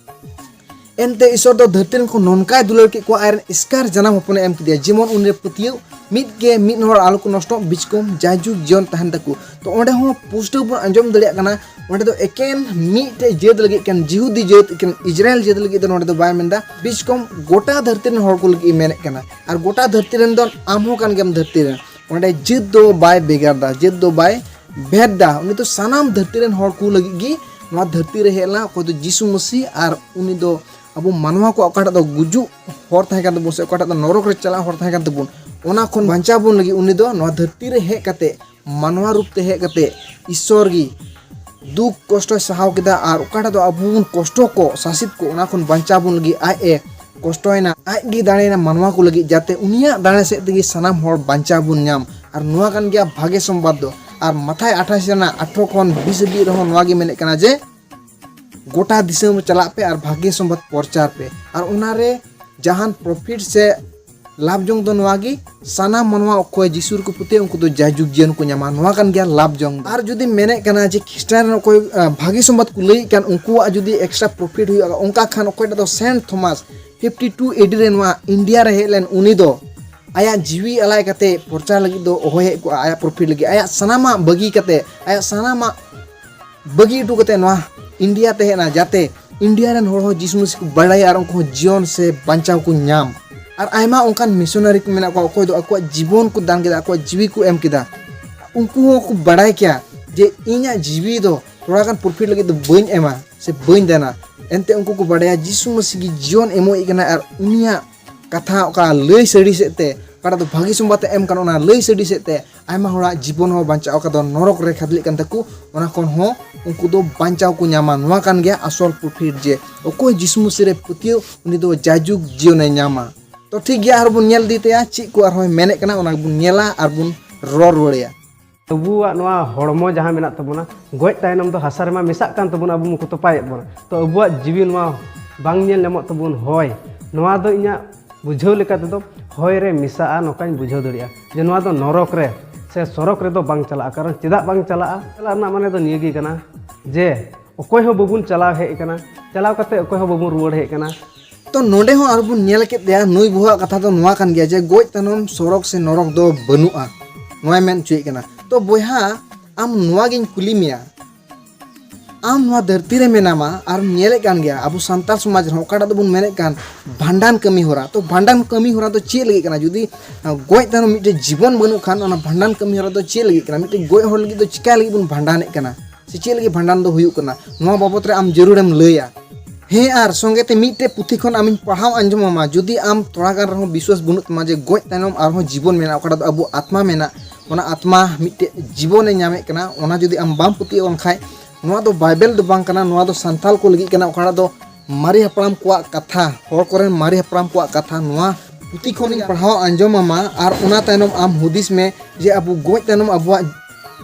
ᱮᱱᱛᱮ ᱤᱥᱚᱨ ᱫᱚ ᱫᱷᱟᱹᱨᱛᱤ ᱨᱮᱱ ᱠᱚ ᱱᱚᱝᱠᱟᱭ ᱫᱩᱞᱟᱹᱲ ᱠᱮᱫ ᱠᱚᱣᱟ, ᱟᱡ ᱨᱮᱱ ᱮᱥᱠᱟᱨ ᱡᱟᱱᱟᱢ ᱦᱚᱯᱚᱱᱮ ᱮᱢ ᱠᱮᱫᱮᱭᱟ, ᱡᱮᱢᱚᱱ ᱩᱱᱤ ᱨᱮ ᱯᱟᱹᱛᱭᱟᱹᱣ ᱢᱤᱫ ᱜᱮ ᱢᱤᱫ ᱦᱚᱲ ᱟᱞᱚ ᱠᱚ ᱱᱚᱥᱴᱚᱜ, ᱵᱤᱪᱠᱚᱢ ᱡᱟᱭᱡᱩᱜᱽ ᱡᱤᱭᱚᱱ ᱛᱟᱦᱮᱱ ᱛᱟᱠᱚ᱾ ᱛᱚ ᱚᱸᱰᱮ ᱦᱚᱸ ᱯᱩᱥᱴᱟᱹᱣ ᱵᱚᱱ ᱟᱸᱡᱚᱢ ᱫᱟᱲᱮᱭᱟᱜ ᱠᱟᱱᱟ, ᱚᱸᱰᱮ ᱫᱚ ᱮᱠᱮᱱ ᱢᱤᱫᱴᱮᱡ ᱡᱟᱹᱛ ᱞᱟᱹᱜᱤᱫ, ᱮᱠᱮᱱ ᱡᱤᱦᱩᱫᱤ ᱡᱟᱹᱛ, ᱮᱠᱮᱱ ᱤᱡᱽᱨᱟᱭᱮᱞ ᱡᱟᱹᱛ ᱞᱟᱹᱜᱤᱫ ᱫᱚ ᱱᱚᱸᱰᱮ ᱫᱚ ᱵᱟᱭ ᱢᱮᱱᱫᱟ, ᱵᱤᱪᱠᱚᱢ ᱜᱚᱴᱟ ᱫᱷᱟᱹᱨᱛᱤ ᱨᱮᱱ ᱦᱚᱲ ᱠᱚ ᱞᱟᱹᱜᱤᱫ ᱮ ᱢᱮᱱᱮᱫ ᱠᱟᱱᱟ᱾ ᱟᱨ ᱜᱚᱴᱟ ᱫᱷᱟᱹᱨᱛᱤ ᱨᱮᱱ ᱫᱚ ᱟᱢ ᱦᱚᱸ ᱠᱟᱱ ᱜᱮᱭᱟᱢ ᱫᱷᱟᱹᱨᱛᱤ ᱨᱮᱱ᱾ ᱚᱸᱰᱮ ᱡᱟᱹᱛ ᱫᱚ ᱵᱟᱭ ᱵᱷᱮᱜᱟᱨ ᱫᱟ, ᱡᱟᱹᱛ ᱫᱚ ᱵᱟᱭ ᱵᱷᱮᱫ ᱫᱟ᱾ ᱩᱱᱤ ᱫᱚ ᱥᱟᱱᱟᱢ ᱫᱷᱟᱹᱨᱛᱤ ᱨᱮᱱ ᱦᱚᱲ ᱠᱚ ᱞᱟᱹᱜᱤᱫ ᱜᱮ ᱱᱚᱣᱟ ᱫᱷᱟᱹᱨᱛᱤ ᱨᱮ ᱦᱮᱡ ᱞᱮᱱᱟ, ᱚᱠᱚᱭ ᱫᱚ ᱡᱤᱥᱩ ᱢᱟᱹᱥᱤ, ᱟᱨ ᱩᱱᱤ ᱫᱚ ᱟᱵᱚ ᱢᱟᱱᱣᱟ ᱠᱚ ᱚᱠᱟᱴᱟᱜ ᱫᱚ ᱜᱩᱡᱩᱜ ᱦᱚᱨ ᱛᱟᱦᱮᱸ ᱠᱟᱱ ᱛᱟᱵᱚᱱ ᱥᱮ ᱚᱠᱟᱴᱟᱜ ᱫᱚ ᱱᱚᱨᱚᱠ ᱨᱮ ᱪᱟᱞᱟᱜ ᱦᱚᱨ ᱛᱟᱦᱮᱸ ᱠᱟᱱ ᱛᱟᱵᱚᱱ, ᱚᱱᱟ ᱠᱷᱚᱱ ᱵᱟᱧᱪᱟᱣ ᱵᱚᱱ ᱞᱟᱹᱜᱤᱫ ᱩᱱᱤ ᱫᱚ ᱱᱚᱣᱟ ᱫᱷᱟᱹᱨᱛᱤ ᱨᱮ ᱦᱮᱡ ᱠᱟᱛᱮ, ᱢᱟᱱᱣᱟ ᱨᱩᱯ ᱛᱮ ᱦᱮᱡ ᱠᱟᱛᱮ ᱤᱥᱥᱚᱨ ᱜᱮ ᱫᱩᱠ ᱠᱚᱥᱴᱚᱭ ᱥᱟᱦᱟᱣ ᱠᱮᱫᱟ᱾ ᱟᱨ ᱚᱠᱟᱴᱟᱜ ᱫᱚ ᱟᱵᱚ ᱵᱚᱱ ᱠᱚᱥᱴᱚ ᱠᱚ, ᱥᱟᱥᱮᱛ ᱠᱚ, ᱚᱱᱟ ᱠᱷᱚᱱ ᱵᱟᱧᱪᱟᱣ ᱵᱚᱱ ᱞᱟᱹᱜᱤᱫ ᱟᱡ ᱮ ᱠᱚᱥᱴᱚᱭᱮᱱᱟ, ᱟᱡ ᱜᱮ ᱫᱟᱲᱮᱭᱮᱱᱟ ᱢᱟᱱᱣᱟ ᱠᱚ ᱞᱟᱹᱜᱤᱫ, ᱡᱟᱛᱮ ᱩᱱᱤᱭᱟᱜ ᱫᱟᱲᱮ ᱥᱮᱫ ᱛᱮᱜᱮ ᱥᱟᱱᱟᱢ ᱦᱚᱲ ᱵᱟᱧᱪᱟᱣ ᱵᱚᱱ ᱧᱟᱢ᱾ ᱟᱨ ᱱᱚᱣᱟ ᱠᱟᱱ ᱜᱮᱭᱟ ᱵᱷᱟᱜᱮ ᱥᱚᱢᱵᱟᱫ ᱫᱚ᱾ ᱟᱨ ᱢᱟᱛᱷᱟᱭ ᱟᱴᱷᱟᱥ ᱨᱮᱱᱟᱜ ᱟᱴᱷᱨᱚ ᱠᱷᱚᱱ ᱵᱤᱥ ᱦᱟᱹᱵᱤᱡ ᱨᱮᱦᱚᱸ ᱱᱚᱣᱟ ᱜᱮ ᱢᱮᱱᱮᱫ ᱠᱟᱱᱟ ᱡᱮ ᱜᱚᱴᱟ ᱫᱤᱥᱚᱢ ᱪᱟᱞᱟᱜ ᱯᱮ ᱟᱨ ᱵᱷᱟᱜᱮ ᱥᱚᱢᱵᱟᱫ ᱯᱨᱚᱪᱟᱨ ᱯᱮ᱾ ᱟᱨ ᱚᱱᱟᱨᱮ ᱡᱟᱦᱟᱱ ᱯᱨᱚᱯᱷᱤᱴ ᱥᱮ ᱞᱟᱵᱷ ᱡᱚᱝ ᱫᱚ ᱱᱚᱣᱟ ᱜᱮ, ᱥᱟᱱᱟᱢ ᱢᱟᱱᱣᱟ ᱚᱠᱚᱭ ᱡᱤᱥᱩ ᱨᱮᱠᱚ ᱯᱟᱹᱛᱭᱟᱹᱜᱼᱟ, ᱩᱱᱠᱩ ᱫᱚ ᱡᱟᱭᱡᱩᱜᱽ ᱡᱤᱭᱚᱱ ᱠᱚ ᱧᱟᱢᱟ᱾ ᱱᱚᱣᱟ ᱠᱟᱱ ᱜᱮᱭᱟ ᱞᱟᱵᱷ ᱡᱚᱝ ᱫᱚ᱾ ᱟᱨ ᱡᱩᱫᱤ ᱢᱮᱱᱮᱫ ᱠᱟᱱᱟ ᱡᱮ ᱠᱷᱨᱤᱥᱴᱟᱱ ᱨᱮᱱ ᱚᱠᱚᱭ, ᱟᱸ, ᱵᱷᱟᱹᱜᱤ ᱥᱚᱢᱵᱟᱫ ᱠᱚ ᱞᱟᱹᱭᱮᱫ ᱠᱟᱱ, ᱩᱱᱠᱩᱣᱟᱜ ᱡᱩᱫᱤ ᱮᱠᱥᱴᱨᱟ ᱯᱨᱚᱯᱷᱤᱴ ᱦᱩᱭᱩᱜᱼᱟ, ᱚᱱᱠᱟ ᱠᱷᱟᱱ ᱚᱠᱚᱭᱴᱟᱜ ᱫᱚ ᱥᱮᱱᱴ ᱛᱷᱚᱢᱟᱥ ᱯᱷᱤᱯᱴᱤ ᱴᱩ ᱮᱰᱤ ᱨᱮ ᱱᱚᱣᱟ ᱤᱱᱰᱤᱭᱟ ᱨᱮ ᱦᱮᱡ ᱞᱮᱱ, ᱩᱱᱤ ᱫᱚ ᱟᱭᱟᱜ ᱡᱤᱣᱤ ᱟᱞᱟᱭ ᱠᱟᱛᱮ ᱯᱨᱚᱪᱟᱨ ᱞᱟᱹᱜᱤᱫ ᱫᱚ ᱚᱦᱚᱭ ᱦᱮᱡ ᱠᱚᱜᱼᱟ, ᱟᱭᱟᱜ ᱯᱨᱚᱯᱷᱤᱴ ᱞᱟᱹᱜᱤᱫ, ᱟᱭᱟᱜ ᱥᱟᱱᱟᱢᱟᱜ ᱵᱟᱹᱜᱤ ᱠᱟᱛᱮ, ᱟᱭᱟᱜ ᱥᱟᱱᱟᱢᱟᱜ ᱵᱟᱹᱜᱤ ᱦᱚᱴᱚ ᱠᱟᱛᱮ ᱱᱚᱣᱟ ᱤᱱᱰᱤᱭᱟ ᱛᱮ ᱦᱮᱡ ᱮᱱᱟ, ᱡᱟᱛᱮ ᱤᱱᱰᱤᱭᱟ ᱨᱮᱱ ᱦᱚᱲ ᱦᱚᱸ ᱡᱤᱥᱩ ᱢᱟᱹᱥᱤ ᱠᱚ ᱵᱟᱲᱟᱭᱟ ᱟᱨ ᱩᱱᱠᱩ ᱦᱚᱸ ᱡᱤᱭᱚᱱ ᱥᱮ ᱵᱟᱧᱪᱟᱣ ᱠᱚ ᱧᱟᱢ᱾ ᱟᱨ ᱟᱭᱢᱟ ᱚᱱᱠᱟᱱ ᱢᱤᱥᱚᱱᱟᱨᱤ ᱠᱚ ᱢᱮᱱᱟᱜ ᱠᱚᱣᱟ, ᱚᱠᱚᱭ ᱫᱚ ᱟᱠᱚᱣᱟᱜ ᱡᱤᱵᱚᱱ ᱠᱚ ᱫᱟᱱ ᱠᱮᱫᱟ, ᱟᱠᱚᱣᱟᱜ ᱡᱤᱣᱤ ᱠᱚ ᱮᱢ ᱠᱮᱫᱟ᱾ ᱩᱱᱠᱩ ᱦᱚᱸ ᱠᱚ ᱵᱟᱲᱟᱭ ᱠᱮᱭᱟ ᱡᱮ ᱤᱧᱟᱹᱜ ᱡᱤᱣᱤ ᱫᱚ ᱛᱷᱚᱲᱟ ᱜᱟᱱ ᱯᱨᱚᱯᱷᱤᱴ ᱞᱟᱹᱜᱤᱫ ᱫᱚ ᱵᱟᱹᱧ ᱮᱢᱟ ᱥᱮ ᱵᱟᱹᱧ ᱫᱟᱱᱟ᱾ ᱮᱱᱛᱮ ᱩᱱᱠᱩ ᱠᱚ ᱵᱟᱰᱟᱭᱟ ᱡᱤᱥᱩ ᱢᱟᱹᱥᱤ ᱜᱮ ᱡᱤᱭᱚᱱ ᱮᱢᱚᱜ ᱠᱟᱱᱟ, ᱟᱨ ᱩᱱᱤᱭᱟᱜ ᱠᱟᱛᱷᱟ ᱚᱠᱟ ᱞᱟᱹᱭ ᱥᱟᱹᱨᱤ ᱥᱮᱫ ᱛᱮ, ᱚᱠᱟᱴᱟᱜ ᱫᱚ ᱵᱷᱟᱹᱜᱤ ᱥᱚᱢᱵᱟᱫ ᱮ ᱮᱢ ᱠᱟᱱᱟ, ᱚᱱᱟ ᱞᱟᱹᱭ ᱥᱟᱹᱨᱤ ᱥᱮᱫ ᱛᱮ ᱟᱭᱢᱟ ᱦᱚᱲᱟᱜ ᱡᱤᱵᱚᱱ ᱦᱚᱸ ᱵᱟᱧᱪᱟᱜᱼᱟ, ᱚᱠᱟ ᱫᱚ ᱱᱚᱨᱚᱠ ᱨᱮ ᱠᱷᱟᱫᱽᱞᱮᱜ ᱠᱟᱱ ᱛᱟᱠᱚ, ᱚᱱᱟ ᱠᱷᱚᱱ ᱦᱚᱸ ᱩᱱᱠᱩ ᱫᱚ ᱵᱟᱧᱪᱟᱣ ᱠᱚ ᱧᱟᱢᱟ᱾ ᱱᱚᱣᱟ ᱠᱟᱱ ᱜᱮᱭᱟ ᱟᱥᱚᱞ ᱯᱨᱚᱯᱷᱤᱴ, ᱡᱮ ᱚᱠᱚᱭ ᱡᱤᱥᱩ ᱢᱟᱹᱥᱤ ᱨᱮ ᱯᱟᱹᱛᱭᱟᱹᱣ, ᱩᱱᱤ ᱫᱚ ᱡᱟᱭᱡᱩᱜᱽ ᱡᱤᱭᱚᱱᱮ ᱧᱟᱢᱟ᱾ ᱛᱚ ᱴᱷᱤᱠ ᱜᱮᱭᱟ, ᱟᱨ ᱵᱚᱱ ᱧᱮᱞ ᱤᱫᱤ ᱛᱟᱭᱟ ᱪᱮᱫ ᱠᱚ ᱟᱨᱦᱚᱸᱭ ᱢᱮᱱᱮᱫ ᱠᱟᱱᱟ, ᱚᱱᱟ ᱵᱚᱱ ᱧᱮᱞᱟ ᱟᱨ ᱵᱚᱱ ᱨᱚᱲ ᱨᱩᱣᱟᱹᱲᱮᱭᱟ᱾ ᱟᱵᱚᱣᱟᱜ ᱱᱚᱣᱟ ᱦᱚᱲᱢᱚ ᱡᱟᱦᱟᱸ ᱢᱮᱱᱟᱜ ᱛᱟᱵᱚᱱᱟ, ᱜᱚᱡ ᱛᱟᱭᱱᱚᱢ ᱫᱚ ᱦᱟᱥᱟ ᱨᱮᱢᱟ ᱢᱮᱥᱟᱜ ᱠᱟᱱ ᱛᱟᱵᱚᱱᱟ, ᱟᱵᱚ ᱢᱟᱠᱚ ᱛᱚᱯᱟᱭᱮᱫ ᱵᱚᱱᱟ᱾ ᱛᱚ ᱟᱵᱚᱣᱟᱜ ᱡᱤᱣᱤ ᱱᱚᱣᱟ ᱵᱟᱝ ᱧᱮᱞ ᱧᱟᱢᱚᱜ ᱛᱟᱵᱚᱱ ᱦᱚᱭ, ᱱᱚᱣᱟ ᱫᱚ ᱤᱧᱟᱹᱜ ᱵᱩᱡᱷᱟᱹᱣ ᱞᱮᱠᱟ ᱛᱮᱫᱚ ᱦᱚᱭ ᱨᱮ ᱢᱮᱥᱟᱜᱼᱟ, ᱱᱚᱝᱠᱟᱧ ᱵᱩᱡᱷᱟᱹᱣ ᱫᱟᱲᱮᱭᱟᱜᱼᱟ ᱡᱮ ᱱᱚᱣᱟ ᱫᱚ ᱱᱚᱨᱚᱠ ᱨᱮ ᱥᱮ ᱥᱚᱨᱚᱠ ᱨᱮᱫᱚ ᱵᱟᱝ ᱪᱟᱞᱟᱜᱼᱟ᱾ ᱠᱟᱨᱚᱱ ᱪᱮᱫᱟᱜ ᱵᱟᱝ ᱪᱟᱞᱟᱜᱼᱟ? ᱪᱟᱞᱟᱜ ᱨᱮᱱᱟᱜ ᱢᱟᱱᱮ ᱫᱚ ᱱᱤᱭᱟᱹ ᱜᱮ ᱠᱟᱱᱟ ᱡᱮ ᱚᱠᱚᱭ ᱦᱚᱸ ᱵᱟᱵᱚᱱ ᱪᱟᱞᱟᱣ ᱦᱮᱡ ᱟᱠᱟᱱᱟ, ᱪᱟᱞᱟᱣ ᱠᱟᱛᱮ ᱚᱠᱚᱭ ᱦᱚᱸ ᱵᱟᱵᱚᱱ ᱨᱩᱣᱟᱹᱲ ᱦᱮᱡ ᱟᱠᱟᱱᱟ᱾ ᱛᱚ ᱱᱚᱰᱮ ᱦᱚᱸ ᱟᱨ ᱵᱚᱱ ᱧᱮᱞ ᱠᱮᱫ ᱛᱟᱭᱟ, ᱱᱩᱭ ᱵᱟᱹᱦᱩᱣᱟᱜ ᱠᱟᱛᱷᱟ ᱫᱚ ᱱᱚᱣᱟ ᱠᱟᱱ ᱜᱮᱭᱟ ᱡᱮ ᱜᱚᱡ ᱛᱟᱭᱱᱚᱢ ᱥᱚᱨᱚᱜ ᱥᱮ ᱱᱚᱨᱚᱠ ᱫᱚ ᱵᱟᱹᱱᱩᱜᱼᱟ, ᱱᱚᱣᱟᱭ ᱢᱮᱱ ᱦᱚᱪᱚᱭᱮᱫ ᱠᱟᱱᱟ᱾ ᱛᱚ ᱵᱚᱭᱦᱟ, ᱟᱢ ᱱᱚᱣᱟ ᱜᱤᱧ ᱠᱩᱞᱤ ᱢᱮᱭᱟ, ᱟᱢ ᱱᱚᱣᱟ ᱫᱷᱟᱹᱨᱛᱤ ᱨᱮ ᱢᱮᱱᱟᱢᱟ ᱟᱨ ᱧᱮᱞᱮᱫ ᱠᱟᱱ ᱜᱮᱭᱟ ᱟᱵᱚ ᱥᱟᱱᱛᱟᱲ ᱥᱚᱢᱟᱡᱽ ᱨᱮᱦᱚᱸ ᱚᱠᱟᱴᱟᱜ ᱫᱚᱵᱚᱱ ᱢᱮᱱᱮᱫ ᱠᱟᱱ ᱵᱷᱟᱸᱰᱟᱱ ᱠᱟᱹᱢᱤ ᱦᱚᱨᱟ᱾ ᱛᱚ ᱵᱷᱟᱸᱰᱟᱱ ᱠᱟᱹᱢᱤ ᱦᱚᱨᱟ ᱫᱚ ᱪᱮᱫ ᱞᱟᱹᱜᱤᱫ ᱠᱟᱱᱟ? ᱡᱩᱫᱤ ᱜᱚᱡ ᱛᱟᱭᱱᱚᱢ ᱢᱤᱫᱴᱮᱡ ᱡᱤᱵᱚᱱ ᱵᱟᱹᱱᱩᱜ ᱠᱷᱟᱱ, ᱚᱱᱟ ᱵᱷᱟᱸᱰᱟᱱ ᱠᱟᱹᱢᱤ ᱦᱚᱨᱟ ᱫᱚ ᱪᱮᱫ ᱞᱟᱹᱜᱤᱫ ᱠᱟᱱᱟ? ᱢᱤᱫᱴᱮᱡ ᱜᱚᱡ ᱦᱚᱲ ᱞᱟᱹᱜᱤᱫ ᱫᱚ ᱪᱤᱠᱟ ᱞᱟᱹᱜᱤᱫ ᱵᱚᱱ ᱵᱷᱟᱸᱰᱟᱱᱮᱫ ᱠᱟᱱᱟ ᱥᱮ ᱪᱮᱫ ᱞᱟᱹᱜᱤᱫ ᱵᱷᱟᱸᱰᱟᱱ ᱫᱚ ᱦᱩᱭᱩᱜ ᱠᱟᱱᱟ, ᱱᱚᱣᱟ ᱵᱟᱵᱚᱛ ᱨᱮ ᱟᱢ ᱡᱟᱹᱨᱩᱲᱮᱢ ᱞᱟᱹᱭᱟ᱾ ᱦᱮᱸ, ᱟᱨ ᱥᱚᱸᱜᱮ ᱛᱮ ᱢᱤᱫᱴᱮᱡ ᱯᱩᱛᱷᱤ ᱠᱷᱚᱱ ᱟᱢᱤᱧ ᱯᱟᱲᱦᱟᱣ ᱟᱸᱡᱚᱢ ᱟᱢᱟ᱾ ᱡᱩᱫᱤ ᱟᱢ ᱛᱷᱚᱲᱟ ᱜᱟᱱ ᱨᱮᱦᱚᱸ ᱵᱤᱥᱣᱟᱥ ᱵᱟᱹᱱᱩᱜ ᱛᱟᱢᱟ ᱡᱮ ᱜᱚᱡ ᱛᱟᱭᱱᱚᱢ ᱟᱨᱦᱚᱸ ᱡᱤᱵᱚᱱ ᱢᱮᱱᱟᱜᱼᱟ, ᱚᱠᱟᱴᱟᱜ ᱫᱚ ᱟᱵᱚ ᱟᱛᱢᱟ ᱢᱮᱱᱟᱜ, ᱚᱱᱟ ᱟᱛᱢᱟ ᱢᱤᱫᱴᱮᱡ ᱡᱤᱵᱚᱱᱮ ᱧᱟᱢᱮᱫ ᱠᱟᱱᱟ, ᱚᱱᱟ ᱡᱩᱫᱤ ᱟᱢ ᱵᱟᱢ ᱯᱟᱹᱛᱭᱟᱹᱜ ᱠᱟᱱ ᱠᱷᱟᱡ, ᱱᱚᱣᱟ ᱫᱚ ᱵᱟᱭᱵᱮᱞ ᱫᱚ ᱵᱟᱝ ᱠᱟᱱᱟ, ᱱᱚᱣᱟ ᱫᱚ ᱥᱟᱱᱛᱟᱞ ᱠᱚ ᱞᱟᱹᱜᱤᱫ ᱠᱟᱱᱟ, ᱚᱠᱟᱴᱟᱜ ᱫᱚ ᱢᱟᱨᱮ ᱦᱟᱯᱲᱟᱢ ᱠᱚᱣᱟᱜ ᱠᱟᱛᱷᱟ, ᱦᱚᱲ ᱠᱚᱨᱮᱱ ᱢᱟᱨᱮ ᱦᱟᱯᱲᱟᱢ ᱠᱚᱣᱟᱜ ᱠᱟᱛᱷᱟ᱾ ᱱᱚᱣᱟ ᱯᱩᱛᱷᱤ ᱠᱷᱚᱱᱤᱧ ᱯᱟᱲᱦᱟᱣ ᱟᱸᱡᱚᱢ ᱟᱢᱟ, ᱟᱨ ᱚᱱᱟ ᱛᱟᱭᱱᱚᱢ ᱟᱢ ᱦᱩᱫᱤᱥ ᱢᱮ ᱡᱮ ᱟᱵᱚ ᱜᱚᱡ ᱛᱟᱭᱱᱚᱢ ᱟᱵᱚᱣᱟᱜ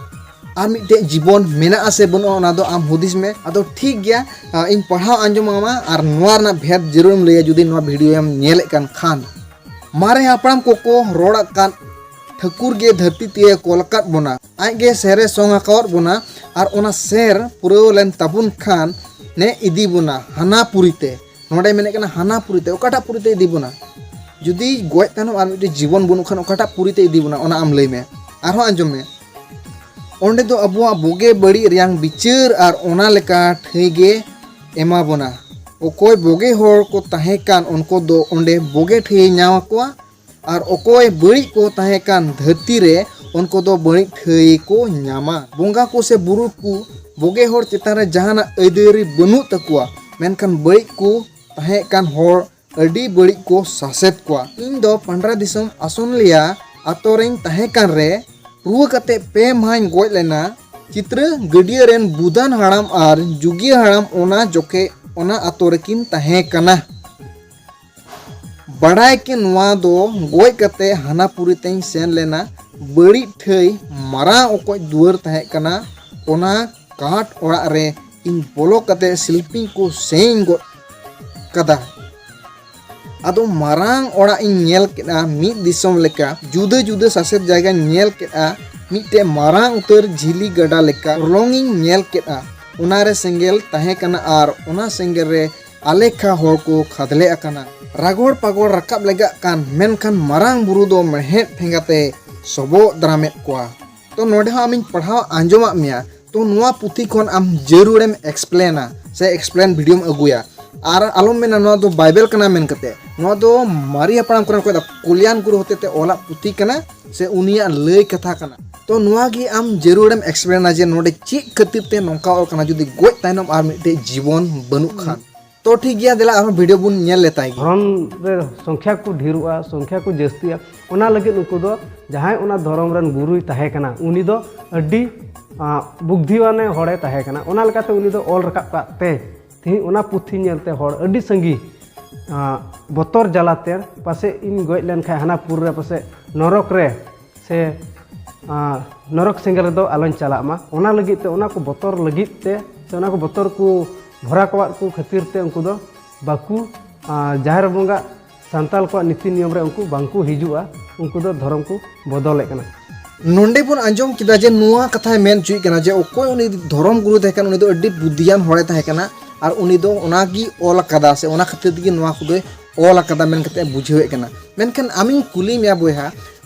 ᱟᱨ ᱢᱤᱫᱴᱮᱡ ᱡᱤᱵᱚᱱ ᱢᱮᱱᱟᱜᱼᱟ ᱥᱮ ᱵᱟᱹᱱᱩᱜᱼᱟ, ᱚᱱᱟ ᱫᱚ ᱟᱢ ᱦᱩᱫᱤᱥ ᱢᱮ᱾ ᱟᱫᱚ ᱴᱷᱤᱠ ᱜᱮᱭᱟ, ᱟ, ᱤᱧ ᱯᱟᱲᱦᱟᱣ ᱟᱸᱡᱚᱢ ᱟᱢᱟ ᱟᱨ ᱱᱚᱣᱟ ᱨᱮᱱᱟᱜ ᱵᱷᱮᱫ ᱡᱟᱹᱨᱩᱲᱮᱢ ᱞᱟᱹᱭᱟ ᱡᱩᱫᱤ ᱱᱚᱣᱟ ᱵᱷᱤᱰᱤᱭᱳ ᱮᱢ ᱧᱮᱞᱮᱫ ᱠᱟᱱ ᱠᱷᱟᱱ᱾ ᱢᱟᱨᱮ ᱦᱟᱯᱲᱟᱢ ᱠᱚᱠᱚ ᱨᱚᱲ ᱟᱠᱟᱫ, ᱴᱷᱟᱹᱠᱩᱨ ᱜᱮ ᱫᱷᱟᱹᱨᱛᱤ ᱛᱮᱭ ᱠᱚᱞ ᱟᱠᱟᱫ ᱵᱚᱱᱟ, ᱟᱡ ᱜᱮ ᱥᱮᱨᱮ ᱥᱚᱝ ᱟᱠᱟᱣᱟᱫ ᱵᱚᱱᱟ, ᱟᱨ ᱚᱱᱟ ᱥᱮᱨ ᱯᱩᱨᱟᱹᱣ ᱞᱮᱱ ᱛᱟᱵᱚᱱ ᱠᱷᱟᱱ ᱱᱮ ᱤᱫᱤ ᱵᱚᱱᱟ ᱦᱟᱱᱟ ᱯᱩᱨᱤ ᱛᱮ᱾ ᱱᱚᱰᱮ ᱢᱮᱱᱮᱫ ᱠᱟᱱᱟ ᱦᱟᱱᱟ ᱯᱩᱨᱤ ᱛᱮ, ᱚᱠᱟᱴᱟᱜ ᱯᱩᱨᱤ ᱛᱮ ᱤᱫᱤ ᱵᱚᱱᱟ? ᱡᱩᱫᱤ ᱜᱚᱡ ᱛᱟᱭᱱᱚᱢ ᱟᱨ ᱢᱤᱫᱴᱮᱡ ᱡᱤᱵᱚᱱ ᱵᱟᱹᱱᱩᱜ ᱠᱷᱟᱱ ᱚᱠᱟᱴᱟᱜ ᱯᱩᱨᱤ ᱛᱮ ᱤᱫᱤ ᱵᱚᱱᱟ, ᱚᱱᱟ ᱟᱢ ᱞᱟᱹᱭ ᱢᱮ᱾ ᱟᱨᱦᱚᱸ ᱟᱸᱡᱚᱢ ᱢᱮ, ᱚᱸᱰᱮ ᱫᱚ ᱟᱵᱚᱣᱟᱜ ᱵᱩᱜᱤ ᱵᱟᱹᱲᱤᱡ ᱨᱮᱭᱟᱝ ᱵᱤᱪᱟᱹᱨ ᱟᱨ ᱚᱱᱟ ᱞᱮᱠᱟ ᱴᱷᱟᱹᱭ ᱜᱮ ᱮᱢᱟ ᱵᱚᱱᱟ᱾ ᱚᱠᱚᱭ ᱵᱩᱜᱤ ᱦᱚᱲ ᱠᱚ ᱛᱟᱦᱮᱸ ᱠᱟᱱ, ᱩᱱᱠᱩ ᱫᱚ ᱚᱸᱰᱮ ᱵᱩᱜᱤ ᱴᱷᱟᱹᱭᱮ ᱧᱟᱢ ᱟᱠᱚᱣᱟ, ᱟᱨ ᱚᱠᱚᱭ ᱵᱟᱹᱲᱤᱡ ᱠᱚ ᱛᱟᱦᱮᱸ ᱠᱟᱱ ᱫᱷᱟᱹᱨᱛᱤ ᱨᱮ, ᱩᱱᱠᱩ ᱫᱚ ᱵᱟᱹᱲᱤᱡ ᱴᱷᱟᱹᱭ ᱠᱚ ᱧᱟᱢᱟ᱾ ᱵᱚᱸᱜᱟ ᱠᱚ ᱥᱮ ᱵᱩᱨᱩ ᱠᱚ ᱵᱩᱜᱤ ᱦᱚᱲ ᱪᱮᱛᱟᱱ ᱨᱮ ᱡᱟᱦᱟᱱᱟᱜ ᱟᱹᱭᱫᱟᱹᱨᱤ ᱵᱟᱹᱱᱩᱜ ᱛᱟᱠᱚᱣᱟ, ᱢᱮᱱᱠᱷᱟᱱ ᱵᱟᱹᱲᱤᱡ ᱠᱚ ᱛᱟᱦᱮᱸ ᱠᱟᱱ ᱦᱚᱲ ᱟᱹᱰᱤ ᱵᱟᱹᱲᱤᱡ ᱠᱚ ᱥᱟᱥᱮᱛ ᱠᱚᱣᱟ᱾ ᱤᱧ ᱫᱚ ᱯᱟᱸᱰᱨᱟ ᱫᱤᱥᱚᱢ ᱟᱥᱚᱱᱞᱤᱭᱟ ᱟᱛᱳ ᱨᱮᱧ ᱛᱟᱦᱮᱸ ᱠᱟᱱ ᱨᱮ ᱨᱩᱣᱟᱹ ᱠᱟᱛᱮ ᱯᱮ ᱢᱟᱦᱟᱧ ᱜᱚᱡ ᱞᱮᱱᱟ᱾ ᱪᱤᱛᱨᱟᱹ ᱜᱟᱹᱰᱭᱟᱹ ᱨᱮᱱ ᱵᱩᱫᱟᱱ ᱦᱟᱲᱟᱢ ᱟᱨ ᱡᱩᱜᱤᱭᱟᱹ ᱦᱟᱲᱟᱢ ᱚᱱᱟ ᱡᱚᱠᱷᱮᱡ ᱚᱱᱟ ᱟᱛᱳ ᱨᱮᱠᱤᱱ ᱛᱟᱦᱮᱸ ᱠᱟᱱᱟ᱾ ᱵᱟᱲᱟᱭ ᱠᱮ ᱱᱚᱣᱟ ᱫᱚ ᱜᱚᱡ ᱠᱟᱛᱮ ᱦᱟᱱᱟ ᱯᱩᱨᱤ ᱛᱮᱧ ᱥᱮᱱ ᱞᱮᱱᱟ᱾ ᱵᱟᱹᱲᱤᱡ ᱴᱷᱟᱹᱭ ᱢᱟᱨᱟᱝ ᱚᱠᱚᱡ ᱫᱩᱣᱟᱹᱨ ᱛᱟᱦᱮᱸ ᱠᱟᱱᱟ᱾ ᱚᱱᱟ ᱠᱟᱴ ᱚᱲᱟᱜ ᱨᱮ ᱤᱧ ᱵᱚᱞᱚ ᱠᱟᱛᱮ ᱥᱤᱞᱯᱤᱧ ᱠᱚ ᱥᱮᱧ ᱜᱚᱫ ᱠᱟᱫᱟ᱾ ᱟᱫᱚ ᱢᱟᱨᱟᱝ ᱚᱲᱟᱜ ᱤᱧ ᱧᱮᱞ ᱠᱮᱫᱼᱟ, ᱢᱤᱫ ᱫᱤᱥᱚᱢ ᱞᱮᱠᱟ ᱡᱩᱫᱟᱹ ᱡᱩᱫᱟᱹ ᱥᱟᱥᱮᱛ ᱡᱟᱭᱜᱟᱧ ᱧᱮᱞ ᱠᱮᱫᱼᱟ᱾ ᱢᱤᱫᱴᱮᱡ ᱢᱟᱨᱟᱝ ᱩᱛᱟᱹᱨ ᱡᱷᱤᱞᱤ ᱜᱟᱰᱟ ᱞᱮᱠᱟ ᱨᱚᱞᱚᱝ ᱤᱧ ᱧᱮᱞ ᱠᱮᱫᱼᱟ᱾ ᱚᱱᱟᱨᱮ ᱥᱮᱸᱜᱮᱞ ᱛᱟᱦᱮᱸ ᱠᱟᱱᱟ ᱟᱨ ᱚᱱᱟ ᱥᱮᱸᱜᱮᱞ ᱨᱮ ᱟᱞᱮᱠᱷᱟ ᱦᱚᱲ ᱠᱚ ᱠᱷᱟᱫᱽᱞᱮ ᱟᱠᱟᱱᱟ᱾ ᱨᱟᱜᱚᱲ ᱯᱟᱜᱚᱲ ᱨᱟᱠᱟᱵ ᱞᱮᱜᱟᱜ ᱠᱟᱱ, ᱢᱮᱱᱠᱷᱟᱱ ᱢᱟᱨᱟᱝ ᱵᱩᱨᱩ ᱫᱚ ᱢᱮᱬᱦᱮᱫ ᱴᱷᱮᱸᱜᱟ ᱛᱮ ᱥᱚᱵᱚᱜ ᱫᱟᱨᱟᱢᱮᱫ ᱠᱚᱣᱟ᱾ ᱛᱚ ᱱᱚᱰᱮ ᱦᱚᱸ ᱟᱢᱤᱧ ᱯᱟᱲᱦᱟᱣ ᱟᱸᱡᱚᱢᱟᱜ ᱢᱮᱭᱟ᱾ ᱛᱚ ᱱᱚᱣᱟ ᱯᱩᱛᱷᱤ ᱠᱷᱚᱱ ᱟᱢ ᱡᱟᱹᱨᱩᱲᱮᱢ ᱮᱠᱥᱯᱞᱮᱱᱟ ᱥᱮ ᱮᱠᱥᱯᱞᱮᱱ ᱵᱷᱤᱰᱤᱭᱳᱢ ᱟᱹᱜᱩᱭᱟ᱾ ᱟᱨ ᱟᱞᱚᱢ ᱢᱮᱱᱟ ᱱᱚᱣᱟ ᱫᱚ ᱵᱟᱭᱵᱮᱞ ᱠᱟᱱᱟ ᱢᱮᱱ ᱠᱟᱛᱮ᱾ ᱱᱚᱣᱟ ᱫᱚ ᱢᱟᱨᱮ ᱦᱟᱯᱲᱟᱢ ᱠᱚᱨᱮ ᱠᱚ ᱠᱚᱞᱭᱟᱱ ᱜᱩᱨᱩ ᱦᱚᱛᱮᱛᱮ ᱚᱞᱟᱜ ᱯᱩᱛᱷᱤ ᱠᱟᱱᱟ ᱥᱮ ᱩᱱᱤᱭᱟᱜ ᱞᱟᱹᱭ ᱠᱟᱛᱷᱟ ᱠᱟᱱᱟ᱾ ᱛᱚ ᱱᱚᱣᱟ ᱜᱮ ᱟᱢ ᱡᱟᱹᱨᱩᱲᱮᱢ ᱮᱠᱥᱯᱞᱮᱱᱟ ᱡᱮ ᱱᱚᱰᱮ ᱪᱮᱫ ᱠᱷᱟᱹᱛᱤᱨ ᱛᱮ ᱱᱚᱝᱠᱟ ᱚᱞ ᱠᱟᱱᱟ᱾ ᱡᱩᱫᱤ ᱜᱚᱡ ᱛᱟᱭᱱᱚᱢ ᱟᱨ ᱢᱤᱫᱴᱮᱡ ᱡᱤᱵᱚᱱ ᱵᱟᱹᱱᱩᱜ ᱠᱷᱟᱱ᱾ ᱛᱚ ᱴᱷᱤᱠ ᱜᱮᱭᱟ, ᱫᱮᱞᱟ ᱟᱨᱦᱚᱸ ᱵᱷᱤᱰᱤᱭᱳ ᱵᱚᱱ ᱧᱮᱞ ᱞᱮᱛᱟᱭ ᱜᱮ᱾ ᱫᱷᱚᱨᱚᱢ ᱨᱮ ᱥᱚᱝᱠᱷᱭᱟ ᱠᱚ ᱰᱷᱮᱨᱚᱜᱼᱟ, ᱥᱚᱝᱠᱷᱭᱟ ᱠᱚ ᱡᱟᱹᱥᱛᱤᱜᱼᱟ, ᱚᱱᱟ ᱞᱟᱹᱜᱤᱫ ᱩᱱᱠᱩ ᱫᱚ ᱡᱟᱦᱟᱸᱭ ᱚᱱᱟ ᱫᱷᱚᱨᱚᱢ ᱨᱮᱱ ᱜᱩᱨᱩᱭ ᱛᱟᱦᱮᱸ ᱠᱟᱱᱟ, ᱩᱱᱤ ᱫᱚ ᱟᱹᱰᱤ ᱟᱸ, ᱵᱩᱫᱽᱫᱷᱤᱣᱟᱱᱮ ᱦᱚᱲᱮ ᱛᱟᱦᱮᱸ ᱠᱟᱱᱟ᱾ ᱚᱱᱟ ᱞᱮᱠᱟᱛᱮ ᱩᱱᱤ ᱫᱚ ᱚᱞ ᱨᱟᱠᱟᱵ ᱠᱟᱜ ᱛᱮ ᱛᱮᱦᱮᱧ ᱚᱱᱟ ᱯᱩᱛᱷᱤ ᱧᱮᱞᱛᱮ ᱦᱚᱲ ᱟᱹᱰᱤ ᱥᱟᱸᱜᱮ ᱟᱸ, ᱵᱚᱛᱚᱨ ᱡᱟᱞᱟᱛᱮ ᱯᱟᱥᱮᱡ ᱤᱧ ᱜᱚᱡ ᱞᱮᱱᱠᱷᱟᱱ ᱦᱟᱱᱟ ᱯᱩᱨ ᱨᱮ ᱯᱟᱥᱮᱡ ᱱᱚᱨᱚᱠ ᱨᱮ ᱥᱮ ᱟᱸ, ᱱᱚᱨᱚᱠ ᱥᱮᱸᱜᱮᱞ ᱨᱮᱫᱚ ᱟᱞᱚᱧ ᱪᱟᱞᱟᱜ ᱢᱟ᱾ ᱚᱱᱟ ᱞᱟᱹᱜᱤᱫ ᱛᱮ, ᱚᱱᱟ ᱠᱚ ᱵᱚᱛᱚᱨ ᱞᱟᱹᱜᱤᱫ ᱛᱮ ᱥᱮ ᱚᱱᱟ ᱠᱚ ᱵᱚᱛᱚᱨ ᱠᱚ ᱵᱷᱚᱨᱟᱣ ᱠᱟᱣᱟᱫ ᱠᱚ ᱠᱷᱟᱹᱛᱤᱨ ᱛᱮ ᱩᱱᱠᱩ ᱫᱚ ᱵᱟᱠᱚ ᱟᱸ, ᱡᱟᱦᱮᱨ ᱵᱚᱸᱜᱟ ᱥᱟᱱᱛᱟᱞ ᱠᱚᱣᱟᱜ ᱱᱤᱛᱤ ᱱᱤᱭᱚᱢ ᱨᱮ ᱩᱱᱠᱩ ᱵᱟᱝᱠᱚ ᱦᱤᱡᱩᱜᱼᱟ, ᱩᱱᱠᱩ ᱫᱚ ᱫᱷᱚᱨᱚᱢ ᱠᱚ ᱵᱚᱫᱚᱞᱮᱫ ᱠᱟᱱᱟ᱾ ᱱᱚᱰᱮ ᱵᱚᱱ ᱟᱸᱡᱚᱢ ᱠᱮᱫᱟ ᱡᱮ ᱱᱚᱣᱟ ᱠᱟᱛᱷᱟᱭ ᱢᱮᱱ ᱦᱚᱪᱚᱭᱮᱫ ᱠᱟᱱᱟ ᱡᱮ ᱚᱠᱚᱭ ᱩᱱᱤ ᱫᱷᱚᱨᱚᱢ ᱜᱩᱨᱩ ᱛᱟᱦᱮᱸ ᱠᱟᱱᱟ, ᱩᱱᱤ ᱫᱚ ᱟᱹᱰᱤ ᱵᱩᱫᱽᱫᱷᱤᱭᱟᱱ ᱦᱚᱲᱮ ᱛᱟᱦᱮᱸ ᱠᱟᱱᱟ ᱟᱨ ᱩᱱᱤ ᱫᱚ ᱚᱱᱟᱜᱮ ᱚᱞ ᱟᱠᱟᱫᱟ ᱥᱮ ᱚᱱᱟ ᱠᱷᱟᱹᱛᱤᱨ ᱛᱮᱜᱮ ᱱᱚᱣᱟ ᱠᱚᱫᱚᱭ ᱚᱞ ᱟᱠᱟᱫᱟ ᱢᱮᱱ ᱠᱟᱛᱮ ᱵᱩᱡᱷᱟᱹᱣᱮᱫ ᱠᱟᱱᱟ᱾ ᱢᱮᱱᱠᱷᱟᱱ ᱟᱢᱤᱧ ᱠᱩᱞᱤ ᱢᱮᱭᱟ ᱵᱚᱭᱦᱟ,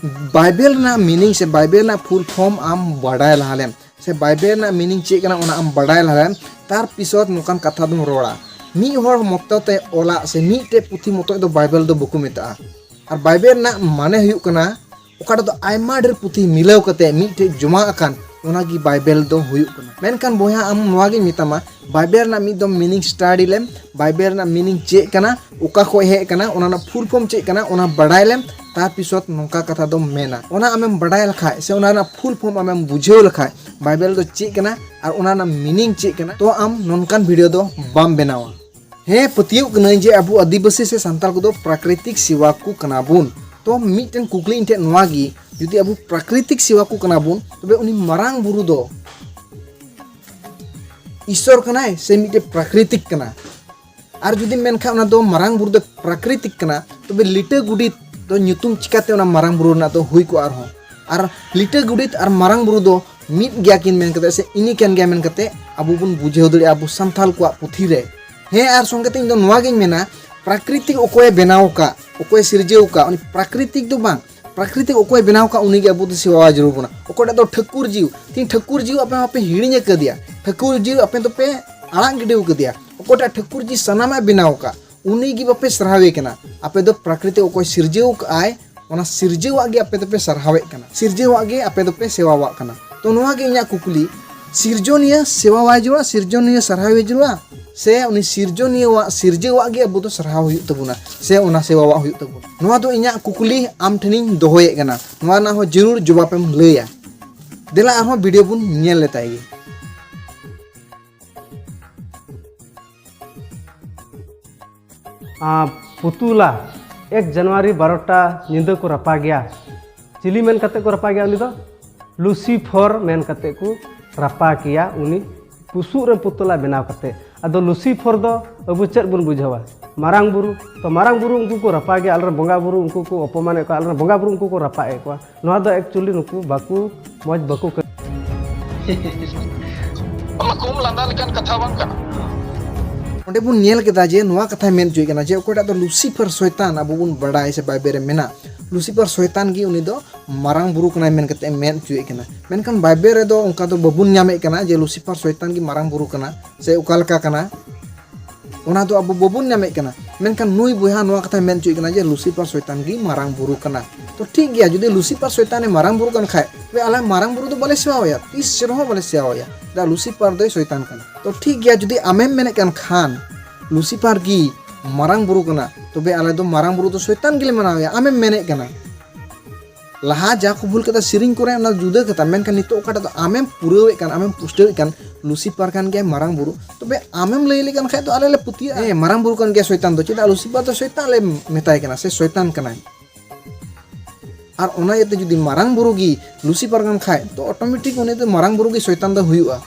ᱵᱟᱭᱵᱮᱞ ᱨᱮᱱᱟᱜ ᱢᱤᱱᱤᱝ ᱥᱮ ᱵᱟᱭᱵᱮᱞ ᱨᱮᱱᱟᱜ ᱯᱷᱩᱞ ᱯᱷᱚᱨᱢ ᱟᱢ ᱵᱟᱰᱟᱭ ᱞᱟᱦᱟ ᱞᱮᱢ ᱥᱮ ᱵᱟᱭᱵᱮᱞ ᱨᱮᱱᱟᱜ ᱢᱤᱱᱤᱝ ᱪᱮᱫ ᱠᱟᱱᱟ ᱚᱱᱟ ᱟᱢ ᱵᱟᱰᱟᱭ ᱞᱟᱦᱟ ᱞᱮᱢ, ᱛᱟᱨ ᱯᱤᱥᱚᱛ ᱱᱚᱝᱠᱟᱱ ᱠᱟᱛᱷᱟ ᱫᱚᱢ ᱨᱚᱲᱟ᱾ ᱢᱤᱫ ᱦᱚᱲ ᱢᱚᱛᱚ ᱛᱮ ᱚᱞᱟᱜ ᱥᱮ ᱢᱤᱫᱴᱮᱡ ᱯᱩᱛᱷᱤ ᱢᱚᱛᱚᱡ ᱫᱚ ᱵᱟᱭᱵᱮᱞ ᱫᱚ ᱵᱟᱠᱚ ᱢᱮᱛᱟᱜᱼᱟ᱾ ᱟᱨ ᱵᱟᱭᱵᱮᱞ ᱨᱮᱱᱟᱜ ᱢᱟᱱᱮ ᱦᱩᱭᱩᱜ ᱠᱟᱱᱟ ᱚᱠᱟᱴᱟᱜ ᱫᱚ ᱟᱭᱢᱟ ᱰᱷᱮᱨ ᱯᱩᱛᱷᱤ ᱢᱤᱞᱟᱹᱣ ᱠᱟᱛᱮ ᱢᱤᱫᱴᱷᱮᱡ ᱡᱚᱢᱟ ᱟᱠᱟᱱ, ᱚᱱᱟ ᱜᱮ ᱵᱟᱭᱵᱮᱞ ᱫᱚ ᱦᱩᱭᱩᱜ ᱠᱟᱱᱟ᱾ ᱢᱮᱱᱠᱷᱟᱱ ᱵᱚᱭᱦᱟ, ᱟᱢ ᱱᱚᱣᱟ ᱜᱤᱧ ᱢᱮᱛᱟᱢᱟ, ᱵᱟᱭᱵᱮᱞ ᱨᱮᱱᱟᱜ ᱢᱤᱫ ᱫᱚᱢ meaning study ᱞᱮᱢ, ᱵᱟᱭᱵᱮᱞ ᱨᱮᱱᱟᱜ meaning ᱪᱮᱫ ᱠᱟᱱᱟ, ᱚᱠᱟ ᱠᱷᱚᱡ ᱦᱮᱡ ᱠᱟᱱᱟ, ᱚᱱᱟ ᱨᱮᱱᱟᱜ full form ᱪᱮᱫ ᱠᱟᱱᱟ, ᱚᱱᱟ ᱵᱟᱰᱟᱭ ᱞᱮᱢ᱾ ᱛᱟᱨ ᱯᱤᱥᱚᱛ ᱱᱚᱝᱠᱟ ᱠᱟᱛᱷᱟ ᱫᱚᱢ ᱢᱮᱱᱟ᱾ ᱚᱱᱟ ᱟᱢᱮᱢ ᱵᱟᱰᱟᱭ ᱞᱮᱠᱷᱟᱡ ᱥᱮ ᱚᱱᱟ ᱨᱮᱱᱟᱜ full form ᱟᱢᱮᱢ ᱵᱩᱡᱷᱟᱹᱣ ᱞᱮᱠᱷᱟᱡ, ᱵᱟᱭᱵᱮᱞ ᱫᱚ ᱪᱮᱫ ᱠᱟᱱᱟ ᱟᱨ ᱚᱱᱟ ᱨᱮᱱᱟᱜ meaning ᱪᱮᱫ ᱠᱟᱱᱟ, ᱛᱚ ᱟᱢ ᱱᱚᱝᱠᱟᱱ video ᱫᱚ ᱵᱟᱢ ᱵᱮᱱᱟᱣᱟ᱾ ᱦᱮᱸ, ᱯᱟᱹᱛᱭᱟᱹᱣ ᱠᱟᱹᱱᱟᱹᱧ ᱡᱮ ᱟᱵᱚ ᱟᱹᱫᱤᱵᱟᱹᱥᱤ ᱥᱮ ᱥᱟᱱᱛᱟᱲ ᱠᱚᱫᱚ ᱯᱨᱟᱠᱨᱤᱛᱤᱠ ᱥᱮᱵᱟ ᱠᱚ ᱠᱟᱱᱟ ᱵᱚᱱ᱾ ᱛᱚ ᱢᱤᱫᱴᱮᱱ ᱠᱩᱠᱞᱤ ᱤᱧ ᱴᱷᱮᱱ ᱱᱚᱣᱟ ᱜᱮ, ᱡᱩᱫᱤ ᱟᱵᱚ ᱯᱨᱟᱠᱨᱤᱛᱤᱠ ᱥᱮᱵᱟ ᱠᱚ ᱠᱟᱱᱟ ᱵᱚᱱ, ᱛᱚᱵᱮ ᱩᱱᱤ ᱢᱟᱨᱟᱝ ᱵᱩᱨᱩ ᱫᱚ ᱤᱥᱥᱚᱨ ᱠᱟᱱᱟᱭ ᱥᱮ ᱢᱤᱫᱴᱮᱱ ᱯᱨᱟᱠᱨᱤᱛᱤᱠ ᱠᱟᱱᱟ? ᱟᱨ ᱡᱩᱫᱤᱢ ᱢᱮᱱ ᱠᱷᱟᱱ ᱚᱱᱟ ᱫᱚ ᱢᱟᱨᱟᱝ ᱵᱩᱨᱩ ᱫᱚ ᱯᱨᱟᱠᱨᱤᱛᱤᱠ ᱠᱟᱱᱟ, ᱛᱚᱵᱮ ᱞᱤᱴᱟᱹ ᱜᱩᱰᱤᱛ ᱫᱚ ᱧᱩᱛᱩᱢ ᱪᱤᱠᱟᱛᱮ ᱚᱱᱟ ᱢᱟᱨᱟᱝ ᱵᱩᱨᱩ ᱨᱮᱱᱟᱜ ᱫᱚ ᱦᱩᱭ ᱠᱚᱜᱼᱟ ᱟᱨᱦᱚᱸ? ᱟᱨ ᱞᱤᱴᱟᱹ ᱜᱩᱰᱤᱛ ᱟᱨ ᱢᱟᱨᱟᱝ ᱵᱩᱨᱩ ᱫᱚ ᱢᱤᱫ ᱜᱮᱭᱟ ᱠᱤᱱ ᱢᱮᱱ ᱠᱟᱛᱮ ᱥᱮ ᱤᱱᱤ ᱠᱟᱱ ᱜᱮᱭᱟ ᱢᱮᱱ ᱠᱟᱛᱮ ᱟᱵᱚ ᱵᱚᱱ ᱵᱩᱡᱷᱟᱹᱣ ᱫᱟᱲᱮᱭᱟᱜᱼᱟ ᱟᱵᱚ ᱥᱟᱱᱛᱟᱞ ᱠᱚᱣᱟᱜ ᱯᱩᱛᱷᱤ ᱨᱮ᱾ ᱦᱮᱸ, ᱟᱨ ᱥᱚᱸᱜᱮ ᱛᱮ ᱤᱧ ᱫᱚ ᱱᱚᱣᱟ ᱜᱤᱧ ᱢᱮᱱᱟ, ᱯᱨᱟᱠᱨᱤᱛᱤᱠ ᱚᱠᱚᱭᱮ ᱵᱮᱱᱟᱣ ᱟᱠᱟᱫ, ᱚᱠᱚᱭᱮ ᱥᱤᱨᱡᱟᱹᱣ ᱟᱠᱟᱫ, ᱩᱱᱤ ᱯᱨᱟᱠᱨᱤᱛᱤᱠ ᱫᱚ ᱵᱟᱝ, ᱯᱨᱟᱠᱨᱤᱛᱤᱠ ᱚᱠᱚᱭᱮ ᱵᱮᱱᱟᱣ ᱟᱠᱟᱫ ᱩᱱᱤ ᱜᱮ ᱟᱵᱚ ᱫᱚ ᱥᱮᱵᱟ ᱡᱟᱹᱨᱩᱲ ᱵᱚᱱᱟ᱾ ᱚᱠᱚᱭᱴᱟᱜ ᱫᱚ ᱴᱷᱟᱹᱠᱩᱨ ᱡᱤᱣ, ᱛᱤᱦᱤᱧ ᱴᱷᱟᱹᱠᱩᱨ ᱡᱤᱣ ᱟᱯᱮ ᱢᱟᱯᱮ ᱦᱤᱲᱤᱧ ᱟᱠᱟᱫᱮᱭᱟ, ᱴᱷᱟᱹᱠᱩᱨ ᱡᱤᱣ ᱟᱯᱮ ᱫᱚᱯᱮ ᱟᱲᱟᱜ ᱜᱤᱰᱤ ᱟᱠᱟᱫᱮᱭᱟ᱾ ᱚᱠᱚᱭᱴᱟᱜ ᱴᱷᱟᱹᱠᱩᱨ ᱡᱤᱣ ᱥᱟᱱᱟᱢᱟᱜ ᱵᱮᱱᱟᱣ ᱟᱠᱟᱫ, ᱩᱱᱤ ᱜᱮ ᱵᱟᱯᱮ ᱥᱟᱨᱦᱟᱣᱮ ᱠᱟᱱᱟ᱾ ᱟᱯᱮ ᱫᱚ ᱯᱨᱟᱠᱨᱤᱛᱤᱠ ᱚᱠᱚᱭ ᱥᱤᱨᱡᱟᱹᱣ ᱟᱠᱟᱫ ᱟᱭ, ᱚᱱᱟ ᱥᱤᱨᱡᱟᱹᱣᱟᱜ ᱜᱮ ᱟᱯᱮ ᱫᱚᱯᱮ ᱥᱟᱨᱦᱟᱣᱮᱫ ᱠᱟᱱᱟ, ᱥᱤᱨᱡᱟᱹᱣᱟᱜ ᱜᱮ ᱟᱯᱮ ᱫᱚᱯᱮ ᱥᱮᱵᱟᱣᱟᱜ ᱠᱟᱱᱟ᱾ ᱛᱚ ᱱᱚᱣᱟ ᱜᱮ ᱤᱧᱟᱹᱜ ᱠᱩᱠᱞᱤ, ᱥᱤᱨᱡᱚᱱᱤᱭᱟᱹ ᱥᱮᱵᱟᱣᱟᱭ ᱡᱟᱹᱨᱩᱲᱟ, ᱥᱤᱨᱡᱚᱱᱤᱭᱟᱹ ᱥᱟᱨᱦᱟᱣᱮ ᱡᱟᱹᱨᱩᱲᱟ, ᱥᱮ ᱩᱱᱤ ᱥᱤᱨᱡᱚᱱᱤᱭᱟᱹᱣᱟᱜ ᱥᱤᱨᱡᱟᱹᱣᱟᱜ ᱜᱮ ᱟᱵᱚ ᱫᱚ ᱥᱟᱨᱦᱟᱣ ᱦᱩᱭᱩᱜ ᱛᱟᱵᱚᱱᱟ, ᱥᱮ ᱚᱱᱟ ᱥᱮᱵᱟᱣᱟᱜ ᱦᱩᱭᱩᱜ ᱛᱟᱵᱚᱱᱟ? ᱱᱚᱣᱟ ᱫᱚ ᱤᱧᱟᱹᱜ ᱠᱩᱠᱞᱤ ᱟᱢ ᱴᱷᱮᱱᱤᱧ ᱫᱚᱦᱚᱭᱮᱫ ᱠᱟᱱᱟ᱾ ᱱᱚᱣᱟ ᱨᱮᱱᱟᱜ ᱦᱚᱸ ᱡᱟᱹᱨᱩᱲ ᱡᱚᱵᱟᱵᱮᱢ ᱞᱟᱹᱭᱟ᱾ ᱫᱮᱞᱟ ᱟᱨᱦᱚᱸ video ᱵᱚᱱ ᱧᱮᱞ ᱞᱮᱛᱟᱭ ᱜᱮ᱾ ᱟᱸ, ᱯᱩᱛᱩᱞᱟ, ᱮᱠ ᱡᱟᱱᱩᱣᱟᱨᱤ ᱵᱟᱨᱚᱴᱟ ᱧᱤᱫᱟᱹ ᱠᱚ ᱨᱟᱯᱟᱜᱮᱭᱟ᱾ ᱪᱤᱞᱤ ᱢᱮᱱ ᱠᱟᱛᱮ ᱠᱚ ᱨᱟᱯᱟᱜᱮᱭᱟ ᱩᱱᱤ ᱫᱚ? ᱞᱩᱥᱤᱯᱷᱚᱨ ᱢᱮᱱ ᱠᱟᱛᱮ ᱠᱚ ᱨᱟᱯᱟᱜᱮᱭᱟ, ᱩᱱᱤ ᱵᱩᱥᱩᱵ ᱨᱮ ᱯᱩᱛᱩᱞᱟ ᱵᱮᱱᱟᱣ ᱠᱟᱛᱮ᱾ ᱟᱫᱚ ᱞᱩᱥᱤᱯᱷᱚᱨ ᱫᱚ ᱟᱵᱚ ᱪᱮᱫ ᱵᱚᱱ ᱵᱩᱡᱷᱟᱹᱣᱟ? ᱢᱟᱨᱟᱝ ᱵᱩᱨᱩ᱾ ᱛᱚ ᱢᱟᱨᱟᱝ ᱵᱩᱨᱩ ᱩᱱᱠᱩ ᱠᱚ ᱨᱟᱯᱟᱜᱮᱭᱟ, ᱟᱞᱮᱨᱮᱱ ᱵᱚᱸᱜᱟ ᱵᱩᱨᱩ ᱩᱱᱠᱩ ᱠᱚ ᱚᱯᱚᱢᱟᱱᱮᱫ ᱠᱚᱣᱟ, ᱟᱞᱮᱨᱮᱱ ᱵᱚᱸᱜᱟ ᱵᱩᱨᱩ ᱩᱱᱠᱩ ᱠᱚ ᱨᱟᱯᱟᱜᱮᱫ ᱠᱚᱣᱟ᱾ ᱱᱚᱣᱟ ᱫᱚ actually ᱱᱩᱠᱩ ᱵᱟᱠᱚ ᱢᱚᱡᱽ ᱵᱟᱠᱚ ᱠᱟᱹᱢᱤ᱾ ᱚᱱᱟ ᱠᱚᱢ ᱞᱟᱸᱫᱟ ᱞᱮᱠᱟᱱ ᱠᱟᱛᱷᱟ ᱵᱟᱝ ᱠᱟᱱᱟ᱾ ᱚᱸᱰᱮ ᱵᱚᱱ ᱧᱮᱞ ᱠᱮᱫᱟ ᱡᱮ ᱱᱚᱣᱟ ᱠᱟᱛᱷᱟᱭ ᱢᱮᱱ ᱦᱚᱪᱚᱭᱮᱫ ᱠᱟᱱᱟ ᱡᱮ ᱚᱠᱚᱭᱴᱟᱜ ᱫᱚ ᱞᱩᱥᱤᱯᱷᱟᱨ ᱥᱚᱭᱛᱟᱱ ᱟᱵᱚ ᱵᱚᱱ ᱵᱟᱲᱟᱭ ᱥᱮ ᱵᱟᱭᱵᱮᱞ ᱨᱮ ᱢᱮᱱᱟᱜ, ᱞᱩᱥᱤᱯᱷᱟᱨ ᱥᱚᱭᱛᱟᱱ ᱜᱮ ᱩᱱᱤ ᱫᱚ ᱢᱟᱨᱟᱝ ᱵᱩᱨᱩ ᱠᱟᱱᱟᱭ ᱢᱮᱱ ᱠᱟᱛᱮ ᱢᱮᱱ ᱦᱚᱪᱚᱭᱮᱫ ᱠᱟᱱᱟ᱾ ᱢᱮᱱᱠᱷᱟᱱ ᱵᱟᱭᱵᱮᱞ ᱨᱮᱫᱚ ᱚᱱᱠᱟ ᱫᱚ ᱵᱟᱵᱚᱱ ᱧᱟᱢᱮᱫ ᱠᱟᱱᱟ ᱡᱮ ᱞᱩᱥᱤᱯᱷᱟᱨ ᱥᱚᱭᱛᱟᱱ ᱜᱮ ᱢᱟᱨᱟᱝ ᱵᱩᱨᱩ ᱠᱟᱱᱟ ᱥᱮ ᱚᱠᱟ ᱞᱮᱠᱟ ᱠᱟᱱᱟ᱾ ᱚᱱᱟ ᱫᱚ ᱟᱵᱚ ᱵᱟᱵᱚᱱ ᱧᱟᱢᱮᱫ ᱠᱟᱱᱟ᱾ ᱢᱮᱱᱠᱷᱟᱱ ᱱᱩᱭ ᱵᱚᱭᱦᱟ ᱱᱚᱣᱟ ᱠᱟᱛᱷᱟᱭ ᱢᱮᱱ ᱦᱚᱪᱚᱭᱮᱫ ᱠᱟᱱᱟ ᱡᱮ ᱞᱩᱥᱤᱯᱟᱨ ᱥᱚᱭᱛᱟᱱ ᱜᱮ ᱢᱟᱨᱟᱝ ᱵᱩᱨᱩ ᱠᱟᱱᱟ᱾ ᱛᱚ ᱴᱷᱤᱠ ᱜᱮᱭᱟ, ᱡᱩᱫᱤ ᱞᱩᱥᱤᱯᱟᱨ ᱥᱚᱭᱛᱟᱱᱮ ᱢᱟᱨᱟᱝ ᱵᱩᱨᱩ ᱠᱟᱱ ᱠᱷᱟᱡ, ᱛᱚᱵᱮ ᱟᱞᱮ ᱢᱟᱨᱟᱝ ᱵᱩᱨᱩ ᱫᱚ ᱵᱟᱞᱮ ᱥᱮᱵᱟᱣᱟᱭᱟ, ᱛᱤᱥ ᱨᱮᱦᱚᱸ ᱵᱟᱞᱮ ᱥᱮᱵᱟᱣᱟᱭᱟ᱾ ᱪᱮᱫᱟᱜ? ᱞᱩᱥᱤᱯᱟᱨ ᱫᱚᱭ ᱥᱚᱭᱛᱟᱱ ᱠᱟᱱᱟ᱾ ᱛᱚ ᱴᱷᱤᱠ ᱜᱮᱭᱟ, ᱡᱩᱫᱤ ᱟᱢᱮᱢ ᱢᱮᱱᱮᱫ ᱠᱟᱱ ᱠᱷᱟᱱ ᱞᱩᱥᱤᱯᱟᱨ ᱜᱮ ᱢᱟᱨᱟᱝ ᱵᱩᱨᱩ ᱠᱟᱱᱟ, ᱛᱚᱵᱮ ᱟᱞᱮ ᱫᱚ ᱢᱟᱨᱟᱝ ᱵᱩᱨᱩ ᱫᱚ ᱥᱚᱭᱛᱟᱱ ᱜᱮᱞᱮ ᱢᱟᱱᱟᱣᱮᱭᱟ, ᱟᱢᱮᱢ ᱢᱮᱱᱮᱫ ᱠᱟᱱᱟ᱾ ᱞᱟᱦᱟ ᱡᱟ ᱠᱚ ᱵᱷᱩᱞ ᱠᱟᱫᱟ ᱥᱮᱨᱮᱧ ᱠᱚᱨᱮ, ᱚᱱᱟ ᱡᱩᱫᱟᱹ ᱠᱟᱛᱷᱟ, ᱢᱮᱱᱠᱷᱟᱱ ᱱᱤᱛᱚᱜ ᱚᱠᱟᱴᱟᱜ ᱫᱚ ᱟᱢᱮᱢ ᱯᱩᱨᱟᱹᱣᱮᱫ ᱠᱟᱱ, ᱟᱢᱮᱢ ᱯᱩᱥᱴᱟᱹᱣᱮᱫ ᱠᱟᱱ, ᱞᱩᱥᱤᱯᱟᱨ ᱠᱟᱱ ᱜᱮᱭᱟᱭ ᱢᱟᱨᱟᱝ ᱵᱩᱨᱩ, ᱛᱚᱵᱮ ᱟᱢᱮᱢ ᱞᱟᱹᱭ ᱞᱮᱠᱟᱱ ᱠᱷᱟᱡ ᱫᱚ ᱟᱞᱮ ᱞᱮ ᱯᱟᱹᱛᱭᱟᱹᱜᱼᱟ, ᱦᱮᱸ, ᱢᱟᱨᱟᱝ ᱵᱩᱨᱩ ᱠᱟᱱ ᱜᱮᱭᱟᱭ ᱥᱚᱭᱛᱟᱱ ᱫᱚ, ᱪᱮᱫᱟᱜ ᱞᱩᱥᱤᱯᱟᱨ ᱫᱚ ᱥᱚᱭᱛᱟᱱ ᱞᱮ ᱢᱮᱛᱟᱭ ᱠᱟᱱᱟ ᱥᱮ ᱥᱚᱭᱛᱟᱱ ᱠᱟᱱᱟᱭ? ᱟᱨ ᱚᱱᱟ ᱤᱭᱟᱹᱛᱮ ᱡᱩᱫᱤ ᱢᱟᱨᱟᱝ ᱵᱩᱨᱩ ᱜᱮ ᱞᱩᱥᱤᱯᱟᱨ ᱠᱟᱱ ᱠᱷᱟᱡ, ᱛᱚ ᱚᱴᱳᱢᱮᱴᱤᱠ ᱩᱱᱤ ᱫᱚ ᱢᱟᱨᱟᱝ ᱵᱩᱨᱩ ᱜᱮ ᱥᱚᱭᱛᱟᱱ ᱫᱚ ᱦᱩᱭᱩᱜᱼᱟ᱾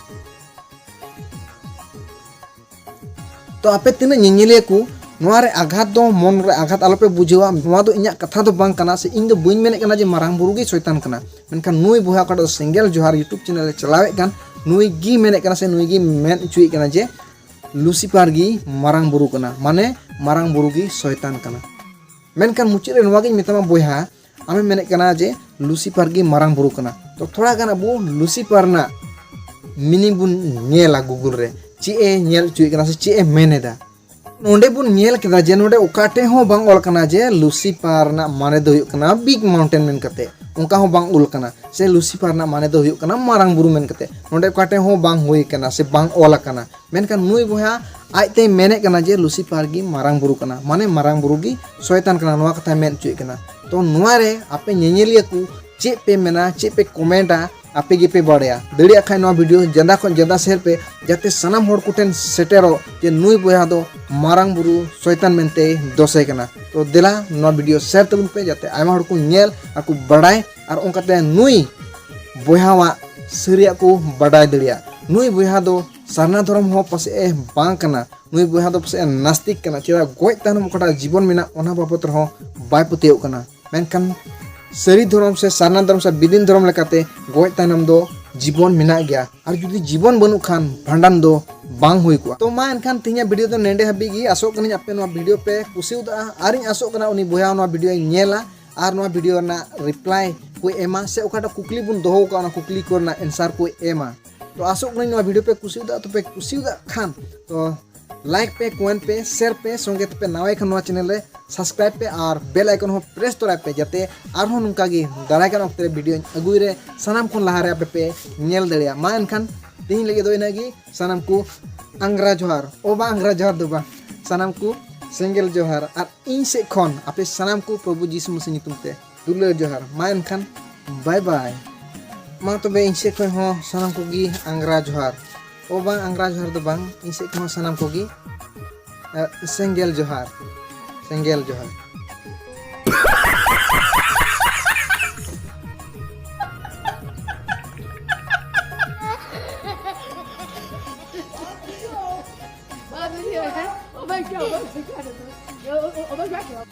ᱛᱚ ᱟᱯᱮ ᱛᱤᱱᱟᱹᱜ ᱧᱮᱧᱮᱞᱤᱭᱟᱹ ᱠᱚ, ᱱᱚᱣᱟ ᱨᱮ ᱟᱜᱷᱟᱛ ᱫᱚ ᱢᱚᱱ ᱨᱮ ᱟᱜᱷᱟᱛ ᱟᱞᱚᱯᱮ ᱵᱩᱡᱷᱟᱹᱣᱟ᱾ ᱱᱚᱣᱟ ᱫᱚ ᱤᱧᱟᱹᱜ ᱠᱟᱛᱷᱟ ᱫᱚ ᱵᱟᱝ ᱠᱟᱱᱟ, ᱥᱮ ᱤᱧ ᱫᱚ ᱵᱟᱹᱧ ᱢᱮᱱᱮᱫ ᱠᱟᱱᱟ ᱡᱮ ᱢᱟᱨᱟᱝ ᱵᱩᱨᱩ ᱜᱮ ᱥᱚᱭᱛᱟᱱ ᱠᱟᱱᱟ᱾ ᱢᱮᱱᱠᱷᱟᱱ ᱱᱩᱭ ᱵᱚᱭᱦᱟ ᱚᱠᱟᱴᱟᱜ ᱫᱚ ᱥᱮᱸᱜᱮᱞ ᱡᱚᱦᱟᱨ YouTube ᱪᱮᱱᱮᱞ ᱮ ᱪᱟᱞᱟᱣᱮᱫ ᱠᱟᱱ, ᱱᱩᱭ ᱜᱮ ᱢᱮᱱᱮᱫ ᱠᱟᱱᱟ ᱥᱮ ᱱᱩᱭ ᱜᱮ ᱢᱮᱱ ᱦᱚᱪᱚᱭᱮᱫ ᱠᱟᱱᱟ ᱡᱮ ᱞᱩᱥᱤᱯᱟᱨ ᱜᱮ ᱢᱟᱨᱟᱝ ᱵᱩᱨᱩ ᱠᱟᱱᱟ, ᱢᱟᱱᱮ ᱢᱟᱨᱟᱝ ᱵᱩᱨᱩ ᱜᱮ ᱥᱚᱭᱛᱟᱱ ᱠᱟᱱᱟ᱾ ᱢᱮᱱᱠᱷᱟᱱ ᱢᱩᱪᱟᱹᱫ ᱨᱮ ᱱᱚᱣᱟ ᱜᱤᱧ ᱢᱮᱛᱟᱢᱟ ᱵᱚᱭᱦᱟ, ᱟᱢᱮᱢ ᱢᱮᱱᱮᱫ ᱠᱟᱱᱟ ᱡᱮ ᱞᱩᱥᱤᱯᱟᱨ ᱜᱮ ᱢᱟᱨᱟᱝ ᱵᱩᱨᱩ ᱠᱟᱱᱟ᱾ ᱛᱚ ᱛᱷᱚᱲᱟ ᱜᱟᱱ ᱟᱵᱚ ᱞᱩᱥᱤᱯᱟᱨ ᱨᱮᱱᱟᱜ meaning ᱵᱚᱱ ᱧᱮᱞᱟ Google ᱨᱮ, ᱪᱮᱫ ᱮ ᱧᱮᱞ ᱦᱚᱪᱚᱭᱮᱫ ᱠᱟᱱᱟ ᱥᱮ ᱪᱮᱫ ᱮ ᱢᱮᱱ ᱮᱫᱟ᱾ ᱱᱚᱰᱮ ᱵᱚᱱ ᱧᱮᱞ ᱠᱮᱫᱟ ᱡᱮ ᱱᱚᱰᱮ ᱚᱠᱟ ᱴᱷᱮᱡ ᱦᱚᱸ ᱵᱟᱝ ᱚᱞ ᱠᱟᱱᱟ ᱡᱮ ᱞᱩᱥᱤᱯᱟᱨ ᱨᱮᱱᱟᱜ ᱢᱟᱱᱮ ᱫᱚ ᱦᱩᱭᱩᱜ ᱠᱟᱱᱟ big mountain ᱢᱮᱱ ᱠᱟᱛᱮ, ᱚᱱᱠᱟ ᱦᱚᱸ ᱵᱟᱝ ᱚᱞ ᱠᱟᱱᱟ, ᱥᱮ ᱞᱩᱥᱤᱯᱟᱨ ᱨᱮᱱᱟᱜ ᱢᱟᱱᱮ ᱫᱚ ᱦᱩᱭᱩᱜ ᱠᱟᱱᱟ ᱢᱟᱨᱟᱝ ᱵᱩᱨᱩ ᱢᱮᱱ ᱠᱟᱛᱮ᱾ ᱱᱚᱰᱮ ᱚᱠᱟ ᱴᱷᱮᱡ ᱦᱚᱸ ᱵᱟᱝ ᱦᱩᱭ ᱠᱟᱱᱟ ᱥᱮ ᱵᱟᱝ ᱚᱞ ᱟᱠᱟᱱᱟ᱾ ᱢᱮᱱᱠᱷᱟᱱ ᱱᱩᱭ ᱵᱚᱭᱦᱟ ᱟᱡᱛᱮᱭ ᱢᱮᱱᱮᱫ ᱠᱟᱱᱟ ᱡᱮ ᱞᱩᱥᱤᱯᱟᱨ ᱜᱮ ᱢᱟᱨᱟᱝ ᱵᱩᱨᱩ ᱠᱟᱱᱟ, ᱢᱟᱱᱮ ᱢᱟᱨᱟᱝ ᱵᱩᱨᱩ ᱜᱮ ᱥᱚᱭᱛᱟᱱ ᱠᱟᱱᱟ, ᱱᱚᱣᱟ ᱠᱟᱛᱷᱟᱭ ᱢᱮᱱ ᱦᱚᱪᱚᱭᱮᱫ ᱠᱟᱱᱟ᱾ ᱛᱚ ᱱᱚᱣᱟ ᱨᱮ ᱟᱯᱮ ᱧᱮᱧᱮᱞᱤᱭᱟᱹ ᱠᱚ ᱪᱮᱫ ᱯᱮ ᱢᱮᱱᱟ, ᱪᱮᱫ ᱯᱮ ᱠᱚᱢᱮᱱᱴᱟ, ᱟᱯᱮ ᱜᱮᱯᱮ ᱵᱟᱲᱟᱭᱟ᱾ ᱫᱟᱲᱮᱭᱟᱜ ᱠᱷᱟᱱ ᱱᱚᱣᱟ ᱵᱷᱤᱰᱤᱭᱳ ᱡᱟᱫᱟ ᱠᱷᱚᱱ ᱡᱟᱫᱟ ᱥᱮᱭᱟᱨ ᱯᱮ, ᱡᱟᱛᱮ ᱥᱟᱱᱟᱢ ᱦᱚᱲ ᱠᱚᱴᱷᱮᱱ ᱥᱮᱴᱮᱨᱚᱜ ᱡᱮ ᱱᱩᱭ ᱵᱚᱭᱦᱟ ᱫᱚ ᱢᱟᱨᱟᱝ ᱵᱩᱨᱩ ᱥᱚᱭᱛᱟᱱ ᱢᱮᱱᱛᱮᱭ ᱫᱚᱥᱮ ᱠᱟᱱᱟ᱾ ᱛᱚ ᱫᱮᱞᱟ ᱱᱚᱣᱟ ᱵᱷᱤᱰᱤᱭᱳ ᱥᱮᱭᱟᱨ ᱛᱟᱵᱚᱱ ᱯᱮ, ᱡᱟᱛᱮ ᱟᱭᱢᱟ ᱦᱚᱲ ᱠᱚ ᱧᱮᱞ ᱟᱨ ᱠᱚ ᱵᱟᱲᱟᱭ, ᱟᱨ ᱚᱱᱠᱟᱛᱮ ᱱᱩᱭ ᱵᱚᱭᱦᱟᱣᱟᱜ ᱥᱟᱹᱨᱤᱭᱟᱜ ᱠᱚ ᱵᱟᱰᱟᱭ ᱫᱟᱲᱮᱭᱟᱜ᱾ ᱱᱩᱭ ᱵᱚᱭᱦᱟ ᱫᱚ ᱥᱟᱨᱱᱟ ᱫᱷᱚᱨᱚᱢ ᱦᱚᱸ ᱯᱟᱥᱮᱡ ᱮ ᱵᱟᱝ ᱠᱟᱱᱟ, ᱱᱩᱭ ᱵᱚᱭᱦᱟ ᱫᱚ ᱯᱟᱥᱮᱡ ᱮ ᱱᱟᱥᱛᱤᱠ ᱠᱟᱱᱟ, ᱪᱮᱫᱟᱜ ᱜᱚᱡ ᱛᱟᱭᱱᱚᱢ ᱚᱠᱟᱴᱟᱜ ᱡᱤᱵᱚᱱ ᱢᱮᱱᱟᱜ ᱚᱱᱟ ᱵᱟᱵᱚᱛ ᱨᱮᱦᱚᱸ ᱵᱟᱭ ᱯᱟᱹᱛᱭᱟᱹᱣ ᱠᱟᱱᱟ᱾ ᱢᱮᱱᱠᱷᱟᱱ ᱥᱟᱹᱨᱤ ᱫᱷᱚᱨᱚᱢ ᱥᱮ ᱥᱟᱨᱱᱟ ᱫᱷᱚᱨᱚᱢ ᱥᱮ ᱵᱤᱫᱤᱱ ᱫᱷᱚᱨᱚᱢ ᱞᱮᱠᱟᱛᱮ ᱜᱚᱡ ᱛᱟᱭᱱᱚᱢ ᱫᱚ ᱡᱤᱵᱚᱱ ᱢᱮᱱᱟᱜ ᱜᱮᱭᱟ, ᱟᱨ ᱡᱩᱫᱤ ᱡᱤᱵᱚᱱ ᱵᱟᱹᱱᱩᱜ ᱠᱷᱟᱱ ᱵᱷᱟᱸᱰᱟᱱ ᱫᱚ ᱵᱟᱝ ᱦᱩᱭ ᱠᱚᱜᱼᱟ᱾ ᱛᱚ ᱢᱟ ᱮᱱᱠᱷᱟᱱ ᱛᱮᱦᱮᱧᱟᱜ ᱵᱷᱤᱰᱤᱭᱳ ᱫᱚ ᱱᱮᱰᱮ ᱦᱟᱹᱵᱤᱡ ᱜᱮ᱾ ᱟᱥᱚᱜ ᱠᱟᱹᱱᱟᱹᱧ ᱟᱯᱮ ᱱᱚᱣᱟ ᱵᱷᱤᱰᱤᱭᱳ ᱯᱮ ᱠᱩᱥᱤᱣᱫᱟ, ᱟᱨᱤᱧ ᱟᱥᱚᱜ ᱠᱟᱱᱟ ᱩᱱᱤ ᱵᱚᱭᱦᱟ ᱱᱚᱣᱟ ᱵᱷᱤᱰᱤᱭᱳᱭ ᱧᱮᱞᱟ ᱟᱨ ᱱᱚᱣᱟ ᱵᱷᱤᱰᱤᱭᱳ ᱨᱮᱱᱟᱜ ᱨᱤᱯᱞᱟᱭ ᱠᱚᱭ ᱮᱢᱟ, ᱥᱮ ᱚᱠᱟᱴᱟᱜ ᱠᱩᱠᱞᱤ ᱵᱚᱱ ᱫᱚᱦᱚ ᱟᱠᱟᱫ ᱚᱱᱟ ᱠᱩᱠᱞᱤ ᱠᱚ ᱨᱮᱱᱟᱜ ᱮᱱᱥᱟᱨ ᱠᱚᱭ ᱮᱢᱟ᱾ ᱛᱚ ᱟᱥᱚᱜ ᱠᱟᱹᱱᱟᱹᱧ ᱱᱚᱣᱟ ᱵᱷᱤᱰᱤᱭᱳ ᱯᱮ ᱠᱩᱥᱤᱣᱫᱟ᱾ ᱛᱚ ᱯᱮ ᱠᱩᱥᱤᱣᱫᱟ ᱠᱷᱟᱱ ᱛᱚ Like ᱯᱮ, comment ᱯᱮ, share ᱯᱮ, ᱥᱚᱸᱜᱮ ᱛᱮᱯᱮ ᱱᱟᱣᱟᱭ ᱠᱷᱟᱱ ᱱᱚᱣᱟ channel ᱨᱮ subscribe ᱯᱮ ᱟᱨ bell icon ᱦᱚᱸ press ᱛᱚᱨᱟᱭ ᱯᱮ, ᱡᱟᱛᱮ ᱟᱨᱦᱚᱸ ᱱᱚᱝᱠᱟ ᱜᱮ ᱫᱟᱨᱟᱭ ᱠᱟᱱ ᱚᱠᱛᱮ ᱨᱮ video ᱧ ᱟᱹᱜᱩᱭ ᱨᱮ ᱥᱟᱱᱟᱢ ᱠᱷᱚᱱ ᱞᱟᱦᱟ ᱨᱮ ᱟᱯᱮ ᱯᱮ ᱧᱮᱞ ᱫᱟᱲᱮᱭᱟᱜ ᱢᱟ᱾ ᱮᱱᱠᱷᱟᱱ ᱛᱮᱦᱮᱧ ᱞᱟᱹᱜᱤᱫ ᱫᱚ ᱤᱱᱟᱹᱜ ᱜᱮ᱾ ᱥᱟᱱᱟᱢ ᱠᱚ ᱟᱝᱜᱽᱨᱟ ᱡᱚᱦᱟᱨ, ᱳ ᱵᱟᱝ, ᱟᱝᱜᱽᱨᱟ ᱡᱚᱦᱟᱨ ᱫᱚ ᱵᱟᱝ, ᱥᱟᱱᱟᱢ ᱠᱚ ᱥᱮᱸᱜᱮᱞ ᱡᱚᱦᱟᱨ᱾ ᱟᱨ ᱤᱧ ᱥᱮᱫ ᱠᱷᱚᱱ ᱟᱯᱮ ᱥᱟᱱᱟᱢ ᱠᱚ ᱯᱨᱚᱵᱷᱩ ᱡᱤᱥᱩ ᱢᱟᱹᱥᱤ ᱧᱩᱛᱩᱢ ᱛᱮ ᱫᱩᱞᱟᱹᱲ ᱡᱚᱦᱟᱨ᱾ ᱢᱟ ᱮᱱᱠᱷᱟᱱ bye bye᱾ ᱢᱟ ᱛᱚᱵᱮ ᱤᱧ ᱥᱮᱫ ᱠᱷᱚᱱ ᱦᱚᱸ ᱥᱟᱱᱟᱢ ᱠᱚᱜᱮ ᱟᱝᱜᱽᱨᱟ ᱡᱚᱦᱟᱨ, ᱳ ᱵᱟᱝ, ᱟᱝᱜᱽᱨᱟ ᱡᱚᱦᱟᱨ ᱫᱚ ᱵᱟᱝ, ᱤᱧ ᱥᱮᱫ ᱠᱷᱚᱱ ᱦᱚᱸ ᱥᱟᱱᱟᱢ ᱠᱚᱜᱮ ᱮ, ᱥᱮᱸᱜᱮᱞ ᱡᱚᱦᱟᱨ, ᱥᱮᱸᱜᱮᱞ ᱡᱚᱦᱟᱨ᱾ Oh my God, oh my God.